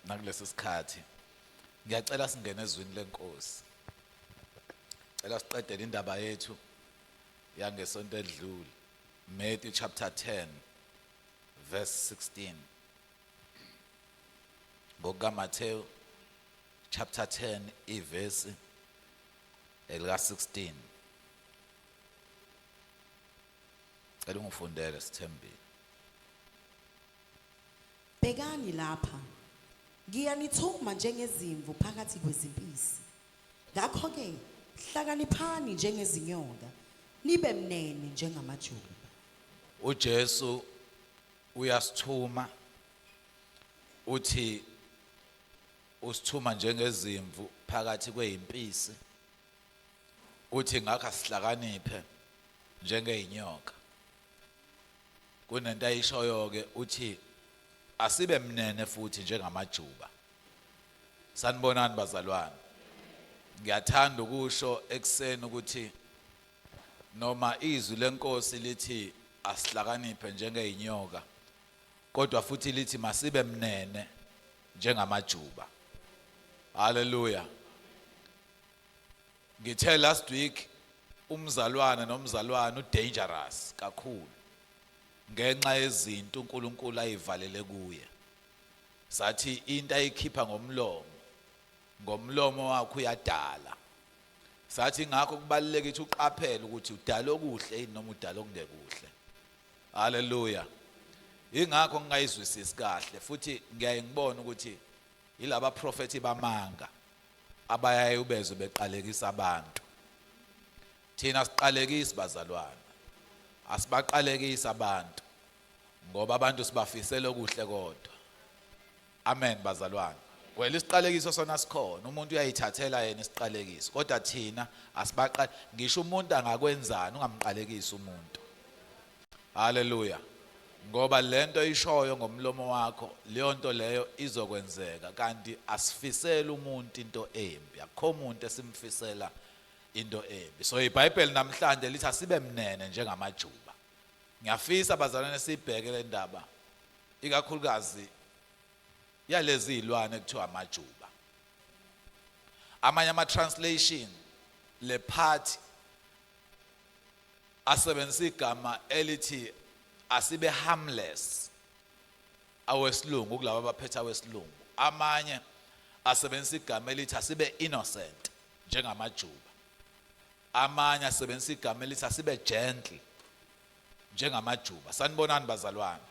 Nakulesi sikhathi ngiyacela singene ezwini lenkosi. Cela siqedele indaba yethu yangesonto edlule. Matthew chapter 10 verse 16. NgokukaMathewu chapter 10 ivesi elika 16. Cela ungifundele, Sithembile. Bhekani lapha. Ngiyanithuma njengezimvu phakathi kwezimpisi. Ngakho ke hlakaniphani njengezinyoka, nibe mnene njengamajuba. UJesu uyasithuma, uthi usithuma njengezimvu phakathi kwezimpisi. Uthi ngakho asihlakaniphe njengeinyoka. Kunento ayishoyo ke, uthi asibe mnene futhi njengamajuba. Sanibonani, bazalwane. Ngiyathanda ukusho ekseni ukuthi noma izwi lenkosi lithi asihlakaniphe njengeinyoka, kodwa futhi lithi masibe mnene njengamajuba. Haleluya. Ngithe last week umzalwane nomzalwane udangerous kakhulu ngenxa yezinto uNkulunkulu ayivalele kuye. Sathi into ayikhipha ngomlomo, ngomlomo wakhe uyadala. Sathi ngakho kubalulekile ukuthi uqaphele ukuthi udala okuhle yini noma udala okungekuhle. Haleluya. Ingakho ngingayizwisisi kahle futhi ngiyaye ngibone ukuthi yilaba profethi bamanga abayaye ubezwe beqalekisa abantu. Thina siqalekisi, bazalwane, asibaqalekisi abantu ngoba abantu sibafisela okuhle kodwa. Amen, bazalwane. Well, isiqalekiso sona sikhona, umuntu uyayithathela yena isiqalekiso, kodwa thina asibaqali. Ngisho umuntu angakwenzani, ungamqalekisi umuntu. Haleluya. Ngoba lento ishoyo ngomlomo wakho, leyo nto leyo izokwenzeka. Kanti asifiseli umuntu into embi, akukho umuntu esimfisela into embi. So iBhayibheli namhlanje lithi asibe mnene njengamajuba. Ngiyafisa, bazalwane, sibheke le ndaba, ikakhulukazi yalezi zilwane kuthiwa amajuba. Amanye ama translation le part asebenzisa igama elithi asibe harmless, awesilungu, kulabo abaphethe awesilungu. Amanye asebenzisa igama elithi asibe innocent njengamajuba. Amanye asebenzisa igama elithi asibe gentle njengamajuba. Sanibonani, bazalwane.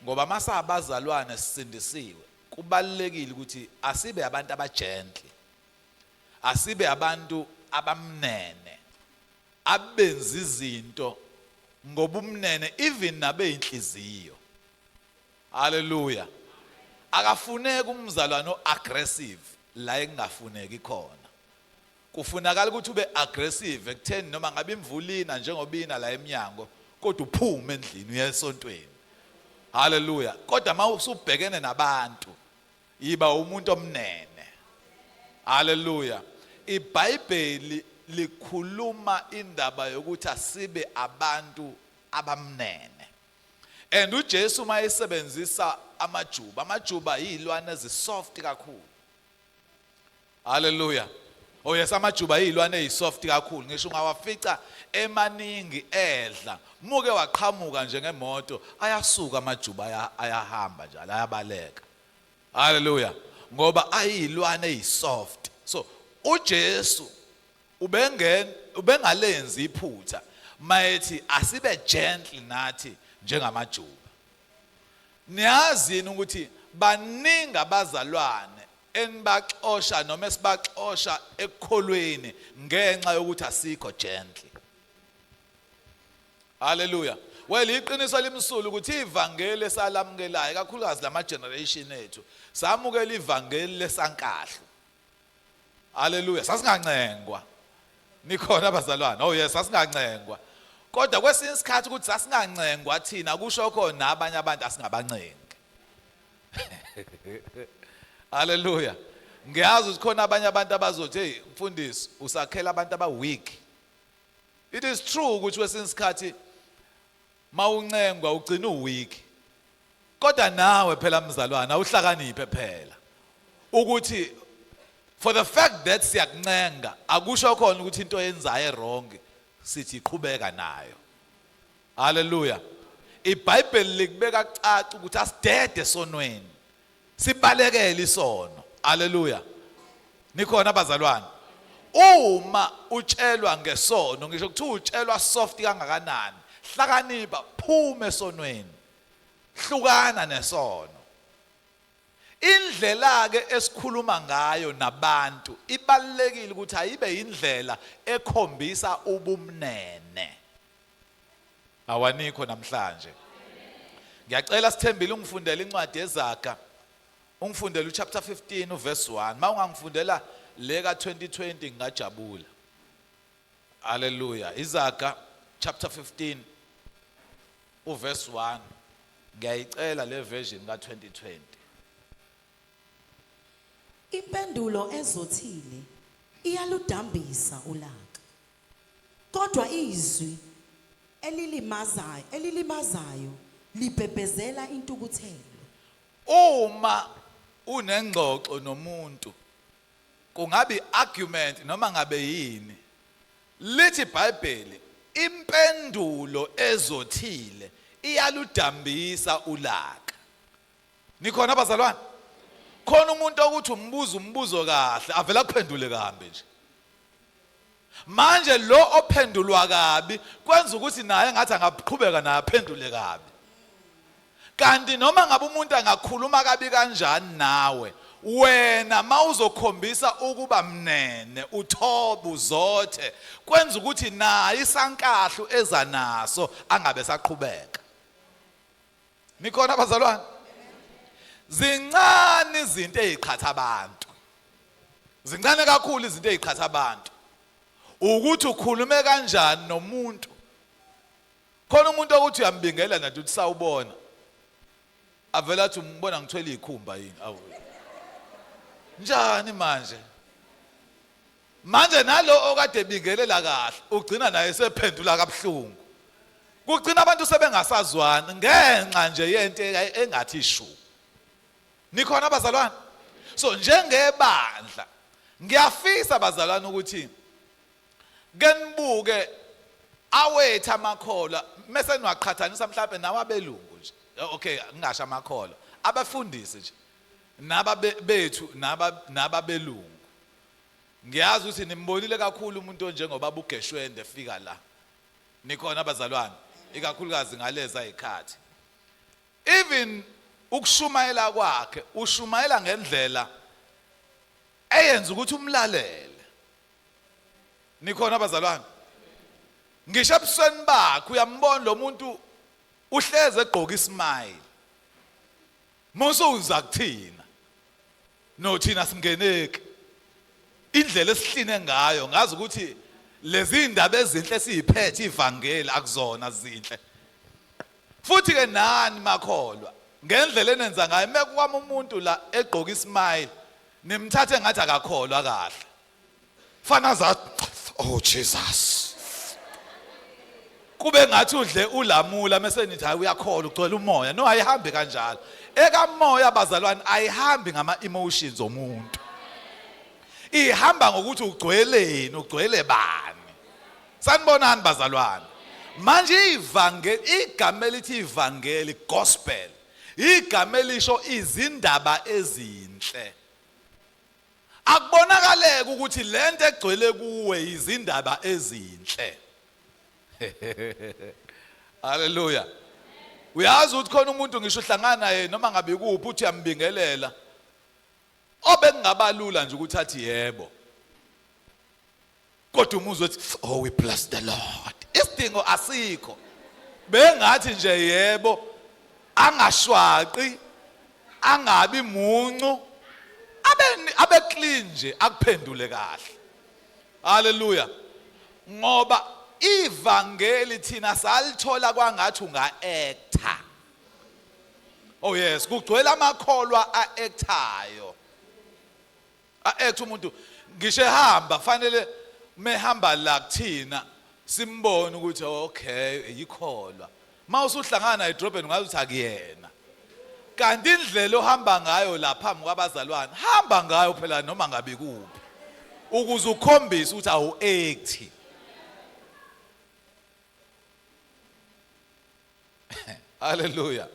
Ngoba masabazalwane sisindisiwe, kubalulekile ukuthi asibe abantu abagentle, asibe abantu abamnene, abenza izinto ngobumnene even nabeyinhliziyo. Haleluya. Akafuneki umzalwane oaggressive la engafuneki khona. Kufunakala ukuthi ube aggressive ekutheni noma ngabe imvulina njengobina la eminyango, kodwa uphume endlini uye esontweni. Haleluya. Kodwa uma usubhekene nabantu, yiba umuntu omnene. Haleluya. IBhayibheli likhuluma indaba yokuthi asibe abantu abamnene. And uJesu uma esebenzisa amajuba, amajuba yizilwane ezisoft kakhulu. Haleluya. Oh yes, amajuba yizilwane ezisoft kakhulu. Ngisho ungawafica emaningi edla, muke waqhamuka nje ngemoto, ayasuka amajuba, ayahamba njalo, ayabaleka. Haleluya. Ngoba ayizilwane ezisoft. So uJesu ubengena ubengalenzi iphutha mayethi asibe gentle nathi njengamajuba. Niyazi yini ukuthi baningi abazalwane enibaxosha noma esibaxosha ekukholweni ngenxa yokuthi asikho gentle? Haleluya. Well, iqiniso limsulu ukuthi ivangeli esalamukelayo, kakhulukazi lama generation ethu, samukela ivangeli lesankahlu. Haleluya. Sasingancengwa. Nikhona, abazalwane? Oh yes, sasingancengwa. Kodwa kwesinye isikhathi ukuthi sasingancengwa thina kusho khona nabanye abantu asingabancengi. Haleluya. Ngiyazi ukuthi khona abanye abantu abazothi, "Hey mfundisi, usakhela abantu aba weak." It is true ukuthi kwesinye isikhathi mawuncengwa ugcina uweak. Kodwa nawe phela, mzalwana, awuhlakaniphe phela. Ukuthi for the fact that siyakuncenga akusho khona ukuthi into oyenzayo wrong sithi iqhubeka nayo. Haleluya. IBhayibheli likubeka kucaca ukuthi asidede esonweni. Sibalekele isono. Haleluya. Nikhona abazalwane? Uma utshelwa ngesono, ngisho kuthiwa utshelwa soft kangakanani, hlakanipha, phuma esonweni. Hlukana nesono. Indlela ke esikhuluma ngayo nabantu ibalulekile ukuthi ayibe indlela ekhombisa ubumnene. Awanikho namhlanje. Ngiyacela Sithembile ungifundele incwadi yeZaga. Ungifundele uchapter 15 uverse 1. Mawungangifundela le ka 2020 ngingajabula. Hallelujah. Izaga chapter 15 uverse 1. Ngiyayicela le version ka 2020. Impendulo ezothile iyaludambisa ulaka. Kodwa izwi elilimazayo libhebhezela intukuthelo. Uma unengxoxo nomuntu kungabe argument noma ngabe yini, lithi iBhayibheli impendulo ezothile iyaludambisa ulaka. Nikhona abazalwane? Khona umuntu okuthi umbuzo umbuzo kahle avela kuphendule kambi nje. Manje lo ophendulwa kabi kwenza ukuthi naye ngathi angaqhubeka naye aphendule kabi. Kanti noma ngabe umuntu angakhuluma kabi kanjani nawe, wena mawuzokhombisa ukuba mnene, uthobe, uzothe, kwenza ukuthi naye isankahlu eza naso angabe saqhubeka. Nikhona abazalwane? Zincane izinto eziqhatha abantu. Zincane kakhulu izinto eziqhatha abantu. Ukuthi ukhulume kanjani nomuntu. Khona umuntu okuthi uyambingela nathi uthi sawubona. Avela athi umbona ngithwele izikhumba yini? Awu. Njani manje? Manje nalo okade ebingelela kahle ugcina naye sephendula kabuhlungu. Kugcina abantu sebengasazwani ngenxa nje yento engathi shu. Nikhona abazalwane? So njengebandla ngiyafisa abazalwane ukuthi ke nibuke awethu amakholwa mase niwaqhathanisa mhlawumbe nawabelungu nje. Okay, ngingasho amakholwa, abafundisi nje naba bethu naba nababelungu. Ngiyazi ukuthi nimbonile kakhulu umuntu onjengobaba uGeshwende efika la. Nikhona abazalwane? Ikakhulukazi ngaleza izikhathi. Even ukushumayela kwakhe ushumayela ngendlela eyenza ukuthi umlalele. Nikhona abazalwane? Ngisho ebusweni bakhe uyambona lo muntu uhleze egqoka ismile. Musuza kuthina. No thina singeneki. Indlela esihline ngayo ngazi ukuthi lezi indaba ezinhle esiziphethe ivangeli akuzona zinhle. Futhi ke nani makholwa ngendlela enenza ngayo mekukwami umuntu la egqoka ismile nimthathe ngathi akakholwa kahle. Fana za oh Jesus. Kube ngathi udle ulamula mase nithi hayi uyakholwa ugcwele umoya. No, ayihambi kanjalo. Ekamoya bazalwane ayihambi ngama emotions omuntu. Ihamba ngokuthi ugcweleni, ugcwele bani. Sanibonani bazalwane. Manje ivangeli, igama elithi ivangeli, gospel, igama elisho izindaba ezinhle. Akubonakaleke ukuthi lento egcwele kuwe izindaba ezinhle. Haleluya. Uyazi ukuthi khona umuntu ngisho uhlangana naye noma ngabe kuphi uthi uyambingelela. Obekungabalula nje ukuthi athi yebo. Kodwa umuzwe ethi oh we bless the Lord. Isidingo asikho. Bengathi nje yebo angashwaqi angabi muncu abe clean nje akuphendule kahle. Haleluya. Ngoba ivangeli thina salithola kwangathi unga-actor. Oh yes, kugcwele amakholwa a-actayo. A-act umuntu ngisho ehamba fanele mehamba la kuthina simbone ukuthi okay yikholwa. Mawusuhlangana edrobheni ungazi ukuthi akuyena. Kanti indlela ohamba ngayo la phambi kwabazalwane, hamba ngayo phela noma ngabe kuphi, ukuze ukhombise ukuthi awu-act. Haleluya.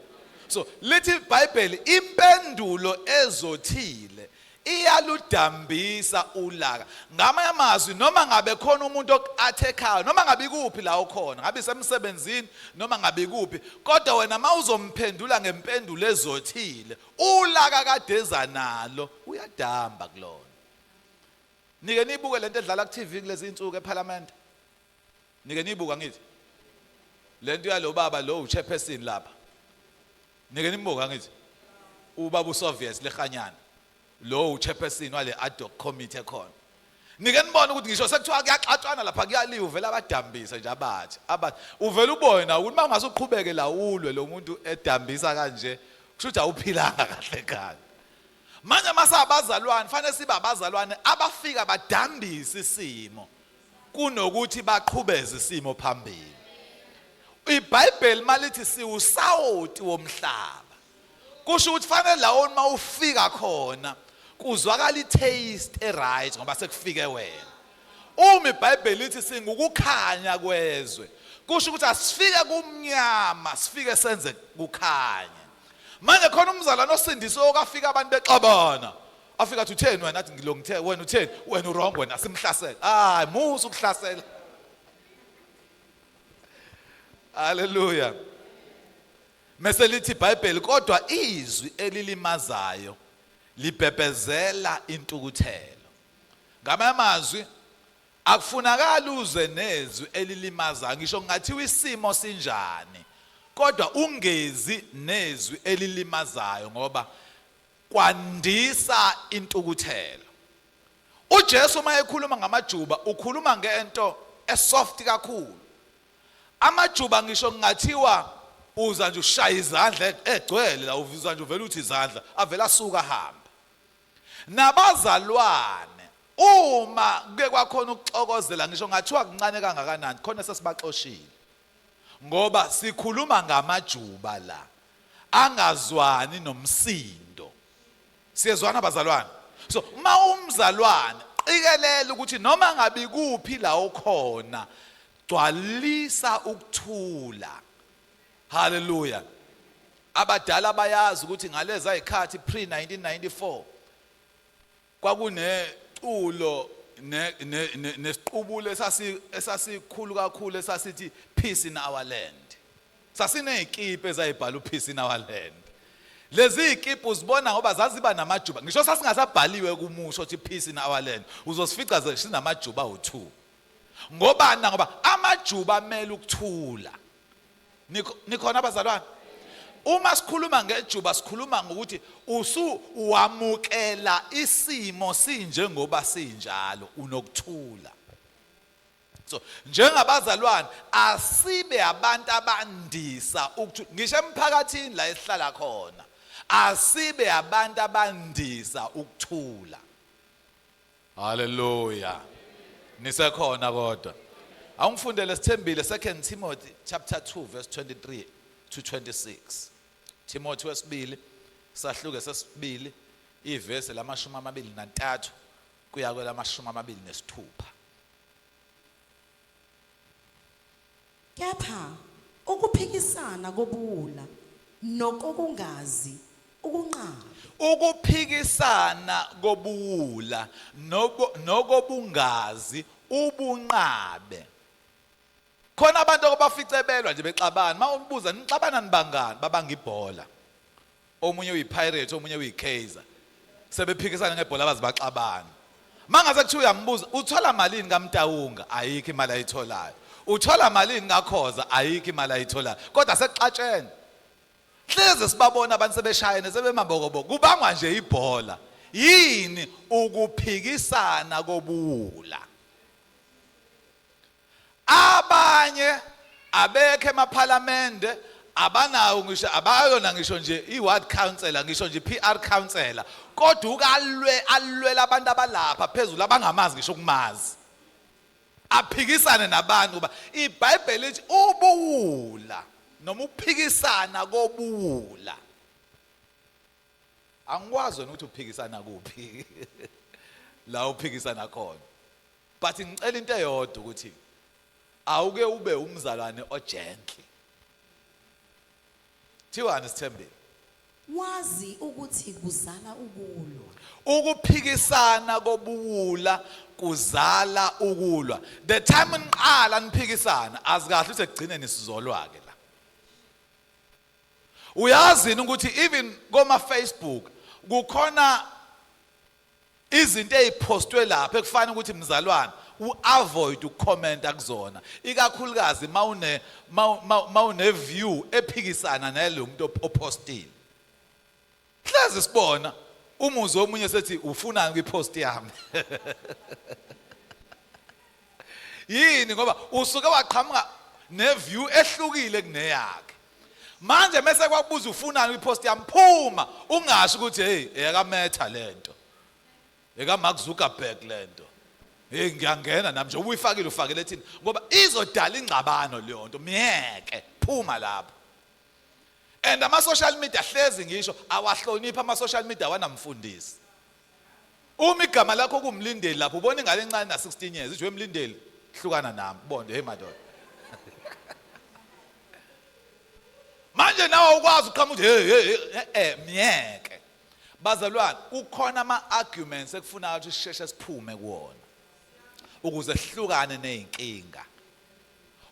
So lithi iBhayibheli impendulo ezothile iyaludambisa ulaka. Ngamanye amazwi, noma ngabe khona umuntu athekhayo, noma ngabe ikuphi la ukhona, ngabe isemsebenzini noma ngabe ikuphi, kodwa wena mawuzomphendula ngempendulo ezothile, ulaka kadeza nalo uyadamba kulona. Nike nibuke lento edlala ku TV kulezi insuku eParliament. Nike nibuka ngithi lento yalo baba lo uchairperson lapha. Nike nimbuka ngithi ubaba uSoviet lehanyana lo uchairperson wale ad hoc committee ekhona. Nike nibone ukuthi ngisho sekuthiwa kuyaxatshwana lapha, kuyaliwa, uvela abadambisa nje abathi abathi uvela ubone na ukuthi mawungase uqhubeke la ulwe lo muntu edambisa kanje, kusho ukuthi awuphilanga kahle kahle. Manje masabazalwane fanele sibe abazalwane abafika badambise isimo kunokuthi baqhubeze isimo phambili. IBhayibheli malithi siwusawoti womhlaba, kusho ukuthi fanele lawo uma ufika khona kuzwakala i-taste e-right ngoba sekufike wena. Uma iBhayibheli lithi singukukhanya kwezwe, kusho ukuthi asifike kumnyama, sifike senze kukhanye. Manje khona umzalwane osindiswe okafika abantu bexabana, afika athi utheni wena, athi ngilo ngithe wena utheni wena, uwrong wena, simhlasele. Hayi, musa ukuhlasela. Haleluya. Mese lithi iBhayibheli, kodwa izwi elilimazayo libhebhezela intukuthelo. Ngamanye amazwi, akufunakali uze nezwi elilimazayo, ngisho kungathiwa isimo sinjani, kodwa ungezi nezwi elilimazayo ngoba kwandisa intukuthelo. uJesu uma ekhuluma ngamajuba ukhuluma ngento esoft kakhulu. Amajuba ngisho kungathiwa uza nje ushaya izandla egcwele la, uza nje uvela uthi izandla, avela asuka ahambe. Nabazalwane uma kuke kwakhona ukuxokozela ngisho ngathiwa kuncane kangakanani, khona sesibaxoshile, ngoba sikhuluma ngamajuba la angazwani nomsindo. Siyezwana bazalwane? So uma umzalwane qikelela ukuthi noma ngabe kuphi la ukhona, gcwalisa ukuthula. Haleluya. Abadala bayazi ukuthi ngaleza zikhathi pre 1994 kwakuneculo nesiqubulo esasikhulu kakhulu esasithi peace in our land. Sasiney'kipa ezayibhala upeace in our land. Lezi y'kipa uzibona ngoba zaziba namajuba, ngisho sasingasabhaliwe kumusho othi peace in our land, uzosifica sinamajuba awu-2. Ngobani? Ngoba amajuba amele ukuthula. Nikhona abazalwane? Uma sikhuluma ngejuba sikhuluma ngokuthi usuwamukela isimo sinjengoba sinjalo, unokuthula. So njengabazalwane asibe abantu abandisa ukuthi ngisho emphakathini la esihlala khona, asibe abantu abandisa ukuthula. Haleluya. Nisekhona kodwa? Awungifundele sithembile 2 Timothy chapter 2 verse 23 to 26. Timothy wesibili sahluke sesibili ivesi lamashumi amabili nantathu kuya kwelamashumi amabili nesithupha. Kepha ukuphikisana kobuwula nokokungazi ukunqaba. Ukuphikisana kobuwula nokobungazi ubunqabe. Khona abantu abaficebelwa nje bexabana, uma umbuza nixabana nibangani, babanga ibhola. Omunye uyiPirate, omunye uyiKaizer. Sebephikisana ngebhola abazi baxabana. Mangase kuthiwa uyambuza uthola malini kaMtawunga, ayikho imali ayitholayo. Uthola malini kaKhoza, ayikho imali ayitholayo. Kodwa sekuxatshene. Hleze sibabona abantu sebeshayene sebemabokoboko, kubangwa nje ibhola. Yini ukuphikisana kobuwula? Abanye abekho emaphalamende, abanawo ngisho, abayona ngisho nje i-ward councillor, ngisho nje i-PR councillor, kodwa ukalwe alwela abantu abalapha phezulu abangamazi ngisho ukumazi, aphikisane nabantu. Kuba iBhayibheli lithi ubuwula noma ukuphikisana kobuwula. Angikwazi wena ukuthi uphikisana kuphi la uphikisana khona, but ngicela into eyodwa, ukuthi awuke ube umzalwane ogentle. Thiwani, sithembile? Wazi ukuthi kuzala ukulwa. Ukuphikisana kobuwula kuzala ukulwa. The time niqala niphikisana, azikahle ukuthi ekugcineni sizolwa ke la. Uyazi ukuthi even koma Facebook kukhona izinto ezipostwe lapha ekufanele ukuthi, mzalwane, uavoid ukucomment kuzona, ikakhulukazi mawune view ephikisana nalo muntu opostile. Hlezi sibona umuzi omunye sethi, "Ufunani kwipost yami?" Yini? Ngoba usuke waqhamuka neview ehlukile kuneyakhe. Manje mase kwakubuza, "Ufunani kwipost yami?" phuma, ungasho ukuthi, "Hey, eyakaMeta lento, eka Mark Zuckerberg lento, hey, ngiyangena nami nje." Ubuyifakile, ufakele thina, ngoba izodala ingxabano leyo nto. Miyeke, phuma lapho. And ama social media, hlezi ngisho, awahlonipha ama social media, awanamfundisi. Uma igama lakho kumlindeli lapho, ubona ingane encane na 16 years ithi, "Wemlindeli, hlukana nami." Bonde, hey madoda, manje nawe ukwazi uqhamuka uthi, "Hey, hey, hey." Miyeke, bazalwane. Kukhona ama arguments ekufuna ukuthi sisheshe siphume kuwona ukuze sihlukane nezinkinga.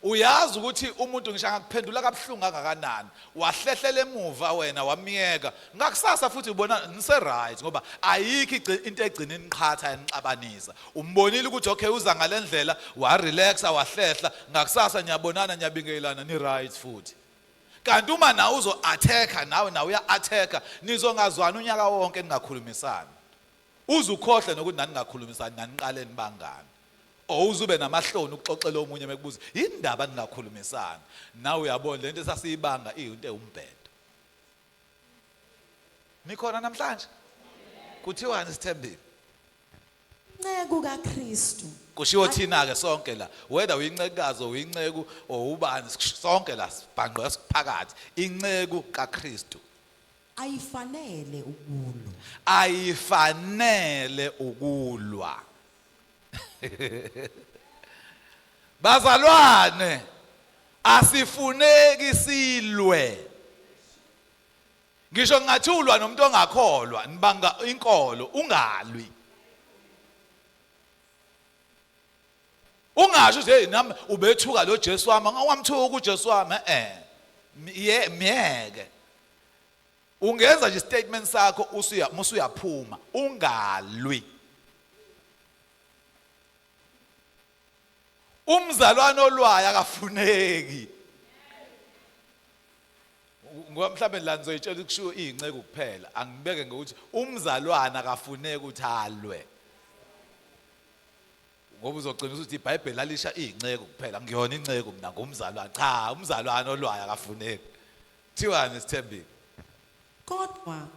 Uyazi ukuthi umuntu ngisho angakuphendula kabuhlungu kangakanani, wahlehlela emuva wena, wamiyeka, ngakusasa futhi ubona nise right, ngoba ayikho into egcina iniqhatha yanixabanisa. Umbonile ukuthi okay, uza ngalendlela, wa relaxa, wahlehla, ngakusasa niyabonana, niyabingelana, ni right futhi. Kanti uma nawe uzo attacka, nawe uya attacka, nizongazwana unyaka wonke ningakhulumisani, uze ukhohle nokuthi nani ningakhulumisani, naniqaleni bangani, or uzube namahloni ukuxoxela omunye mekubuza indaba ningakhulumisani. Nawe uyabona lento esasiyibanga iyinto ewumbhedo. Nikhona namhlanje? Kuthiwani, sithembile? Nceku kaKristu. Kushiwo thina ke sonke la, whether uyincekukazi or uyinceku or ubani, sonke la sibhanqwe siphakathi. Inceku kaKristu ayifanele ukulwa. Ayifanele ukulwa. Bazalwane, asifuneki silwe. Ngisho ngingathulwa nomuntu ongakholwa, nibanga inkolo, ungalwi. Ungasho ukuthi, "Hey, nami ubethuka lo Jesu wami." Ungamthuka uJesu wami. Ye, miyeke. Ungenza nje statement sakho, usuya musuyaphuma, ungalwi. Umzalwane olwayo akafuneki, ngoba mhlawumbe la nizoyitshela kushiwo iy'nceku kuphela. Angibeke ngokuthi umzalwane akafuneki ukuthi alwe, ngoba uzogcina ukuthi iBhayibheli lalisha iy'nceku kuphela. Ngiyona inceku mina, ngumzalwane. Cha, umzalwane olwayo akafuneki. Thiwani, sithembile? Kodwa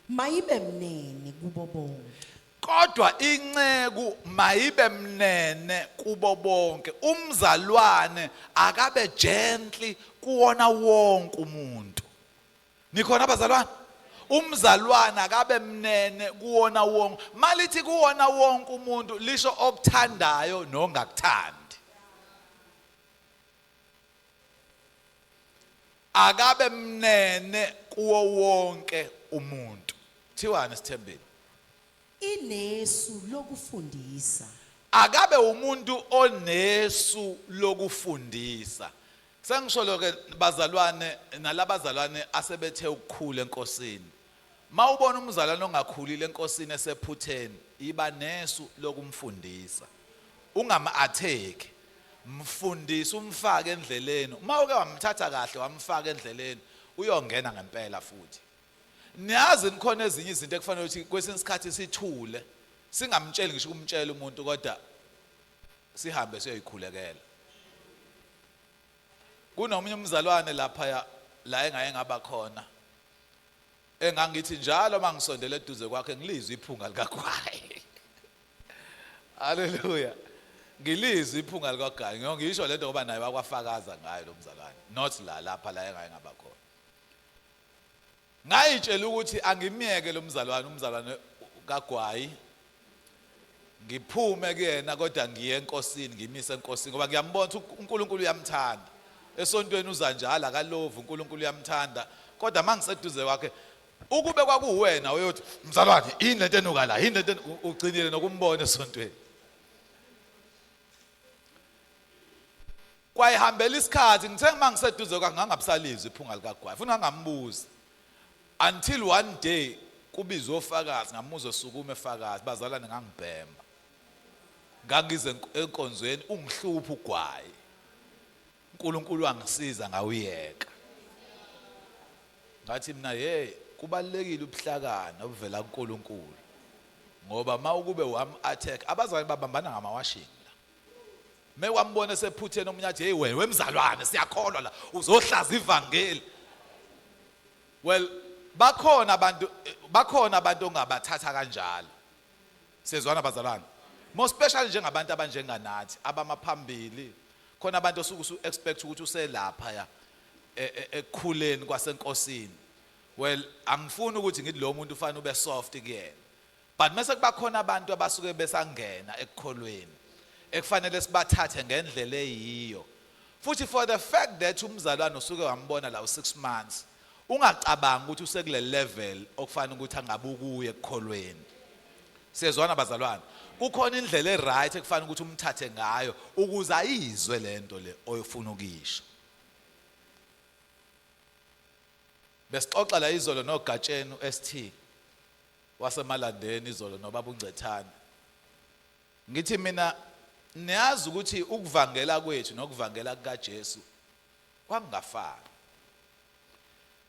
mayibe mnene kubo bonke. Kodwa inceku mayibe mnene kubo bonke. Umzalwane akabe gently kuwona wonke umuntu. Nikhona, abazalwane? Umzalwane akabe mnene kuwona wonke. Malithi kuwona wonke umuntu, lisho okuthandayo nongakuthandi. Akabe mnene kuwo wonke umuntu. Thiwani, sithembile? Inesu lokufundisa. Akabe umuntu onesu lokufundisa. Sengisho ke, bazalwane, nalabazalwane asebethe ukukhula enkosini, mawubona umzalwane ongakhulile enkosini esephutheni, iba nesu lokumfundisa, ungama-attack. Mfundise, umfake endleleni. Uma uke wamthatha kahle, wamfaka endleleni, uyongena ngempela futhi. Niyazi, nikhona ezinye izinto ekufanele ukuthi kwesinye isikhathi sithule, singamtsheli ngisho ukumtshela umuntu, kodwa sihambe siyoyikhulekela. Kunomunye umzalwane lapha la engaye ngaba khona, engangithi njalo mangisondele eduze kwakhe ngilizwe iphunga likagwayi. Haleluya, ngilizwe iphunga likagwayi. Ngisho lento ngoba naye wakwafakaza ngayo lo mzalwane, not la, lapha la engaye ngaba khona. Ngayitshela ukuthi angimyeke lo mzalwane, umzalwane kaGwayi, ngiphume kuyena kodwa ngiye enkosini, ngimise enkosini, ngoba ngiyambona ukuthi uNkulunkulu uyamthanda. Esontweni uza njalo, akalovi, uNkulunkulu uyamthanda, kodwa mangiseduze kwakhe, ukube kwakuwena uyothi mzalwane yini lento enuka la, yini lento, ugcinile nokumbona esontweni. Kwayihambela isikhathi, ngithe uma ngiseduze kwakhe ngangabusalizwa iphunga likagwayi, futhi ngangambuza until one day kubizwe ofakazi, ngamuzwa esukuma efakazi, bazalwane ngangibhema, ngangize enkonzweni ungihlupha ugwayi, uNkulunkulu wangisiza ngawuyeka. Ngathi mina, hey, kubalulekile ubuhlakani obuvela kuNkulunkulu, ngoba uma ukube wam attack, abazalwane babambana ngamawashing la, mekwambona esephutheni omunye athi, hey wena wemzalwane siyakholwa la, uzohlaza ivangeli. Well, bakhona abantu, bakhona abantu ongabathatha kanjalo. Siyezwana bazalwane? More especially njengabantu abanjenganathi abamaphambili, khona abantu osuke usu expect ukuthi uselapha ya ekukhuleni kwasenkosini. Well, angifuni ukuthi ngithi lo muntu ufanele ube soft kuyena, but mase kuba khona abantu abasuke besangena ekukholweni ekufanele sibathathe ngendlela eyiyo. Futhi for the fact that umzalwane usuke wambona la u6 months, ungacabangi ukuthi usekule level okufanele ukuthi angabe ukuye ekukholweni. Siyezwana bazalwane? Kukhona indlela eright ekufanele ukuthi umthathe ngayo ukuze ayizwe lento le oyofuna ukuyisho. Besixoxa la izolo noGatsheni ST wasemalandeni izolo nobaba uNgcethane. Ngithi mina, niyazi ukuthi ukuvangela kwethu nokuvangela kukaJesu kwakungafani.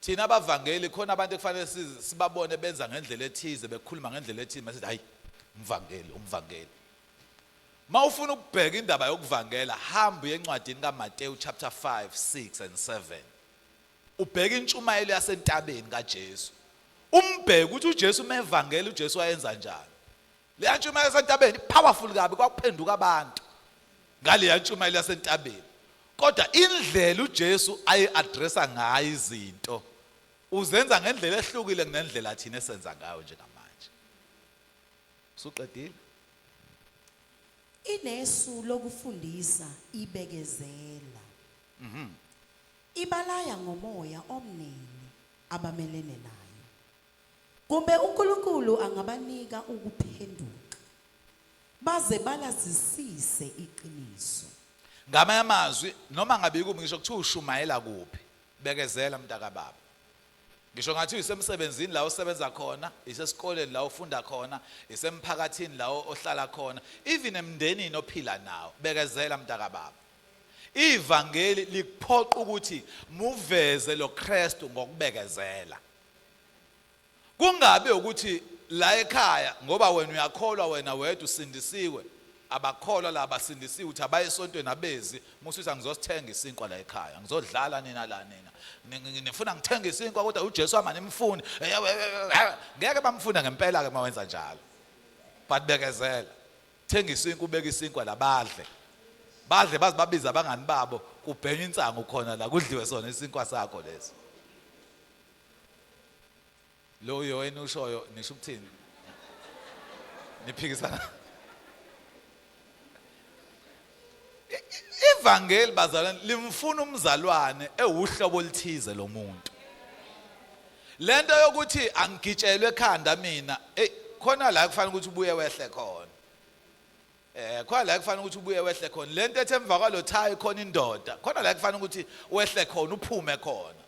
Thina abavangeli khona abantu ekufanele sibabone benza ngendlela ethize, bekhuluma ngendlela ethize, masithi hayi umvangeli, umvangeli. Mawufuna ukubheka indaba yokuvangela, hamba uye encwadini kaMateyu chapter 5, 6 and 7. Ubheka intshumayelo yasentabeni kaJesu. Umbheke ukuthi uJesu mevangela, uJesu wayenza njani. Leya ntshumayelo yasentabeni powerful kabi, kwakuphenduka abantu ngaleya ntshumayelo yasentabeni. Kodwa indlela uJesu ayi-addressa ngayo izinto uzenza ngendlela ehlukile kunendlela thina esenza ngayo njengamanje. Usuqedile? Inesu lokufundisa ibekezela. Ibalaya ngomoya omnene abamelene nayo. Kumbe uNkulunkulu angabanika ukuphenduka baze balazisise iqiniso. Ngamanye amazwi, noma ngabe ikuphi, ngisho kuthiwa ushumayela kuphi, bekezela mntakababa. Ngisho ngathi uyisemsebenzini la osebenza khona, isesikoleni la ufunda khona, isemphakathini la ohlala khona, even emndenini ophila nawo, bekezela mntakababa. Ivangeli likuphoqa ukuthi muveze lo Kristu ngokubekezela. Kungabe ukuthi la ekhaya ngoba wena uyakholwa, wena wedwa usindisiwe, abakholwa la abasindisiwe, uthi abaye esontweni abezi, musuthi angizosithenga isinkwa la ekhaya, ngizodlala nina la, nina nifuna ngithenge isinkwa kodwa uJesu ama nimfuni. Ngeke bamfune ngempela ke mawenza njalo, but bekezela, thenga isinkwa, ubeke isinkwa la, badle badle, baze babize abangani babo, kubhenywa insangu khona la, kudliwe sona isinkwa sakho leso. Lo wena ushoyo nisho ukuthini? Niphikisana. Ivangeli bazalwane limfuna umzalwane ewuhlobo oluthize lomuntu. Lento yokuthi angigitshelwe ekhanda mina, hey, khona la kufanele ukuthi ubuye wehle khona. Khona la kufanele ukuthi ubuye wehle khona. Lento ethi emva kwalo thayi khona indoda, khona la kufanele ukuthi wehle khona, uphume khona.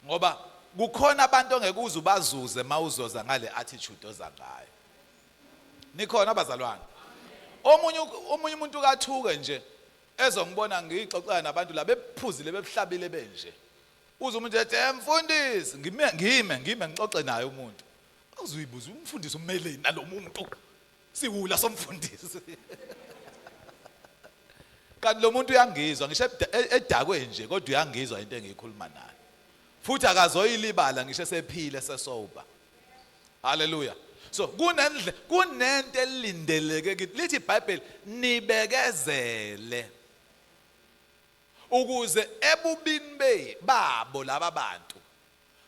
Ngoba kukhona abantu ongeke uze ubazuze mawuzoza ngale attitude oza ngayo. Nikhona abazalwane? Omunye umuntu kathuke nje ezongibona ngixoxela nabantu la bephuzile bebuhlabile benje. Uze umuntu ethi, mfundisi, ngime ngime ngime ngixoxe naye umuntu. Uzuyibuza umfundisi umeleni nalomuntu? Siwula somfundisi. Kanti lo muntu uyangizwa ngisho edakwe nje, kodwa uyangizwa into engiyikhuluma naye. Futhi akazoyilibala ngisho esephile sesober. Hallelujah. So kunendle kunento elindeleke kithi, lithi iBhayibheli nibekezele ukuze ebubini babo laba bantu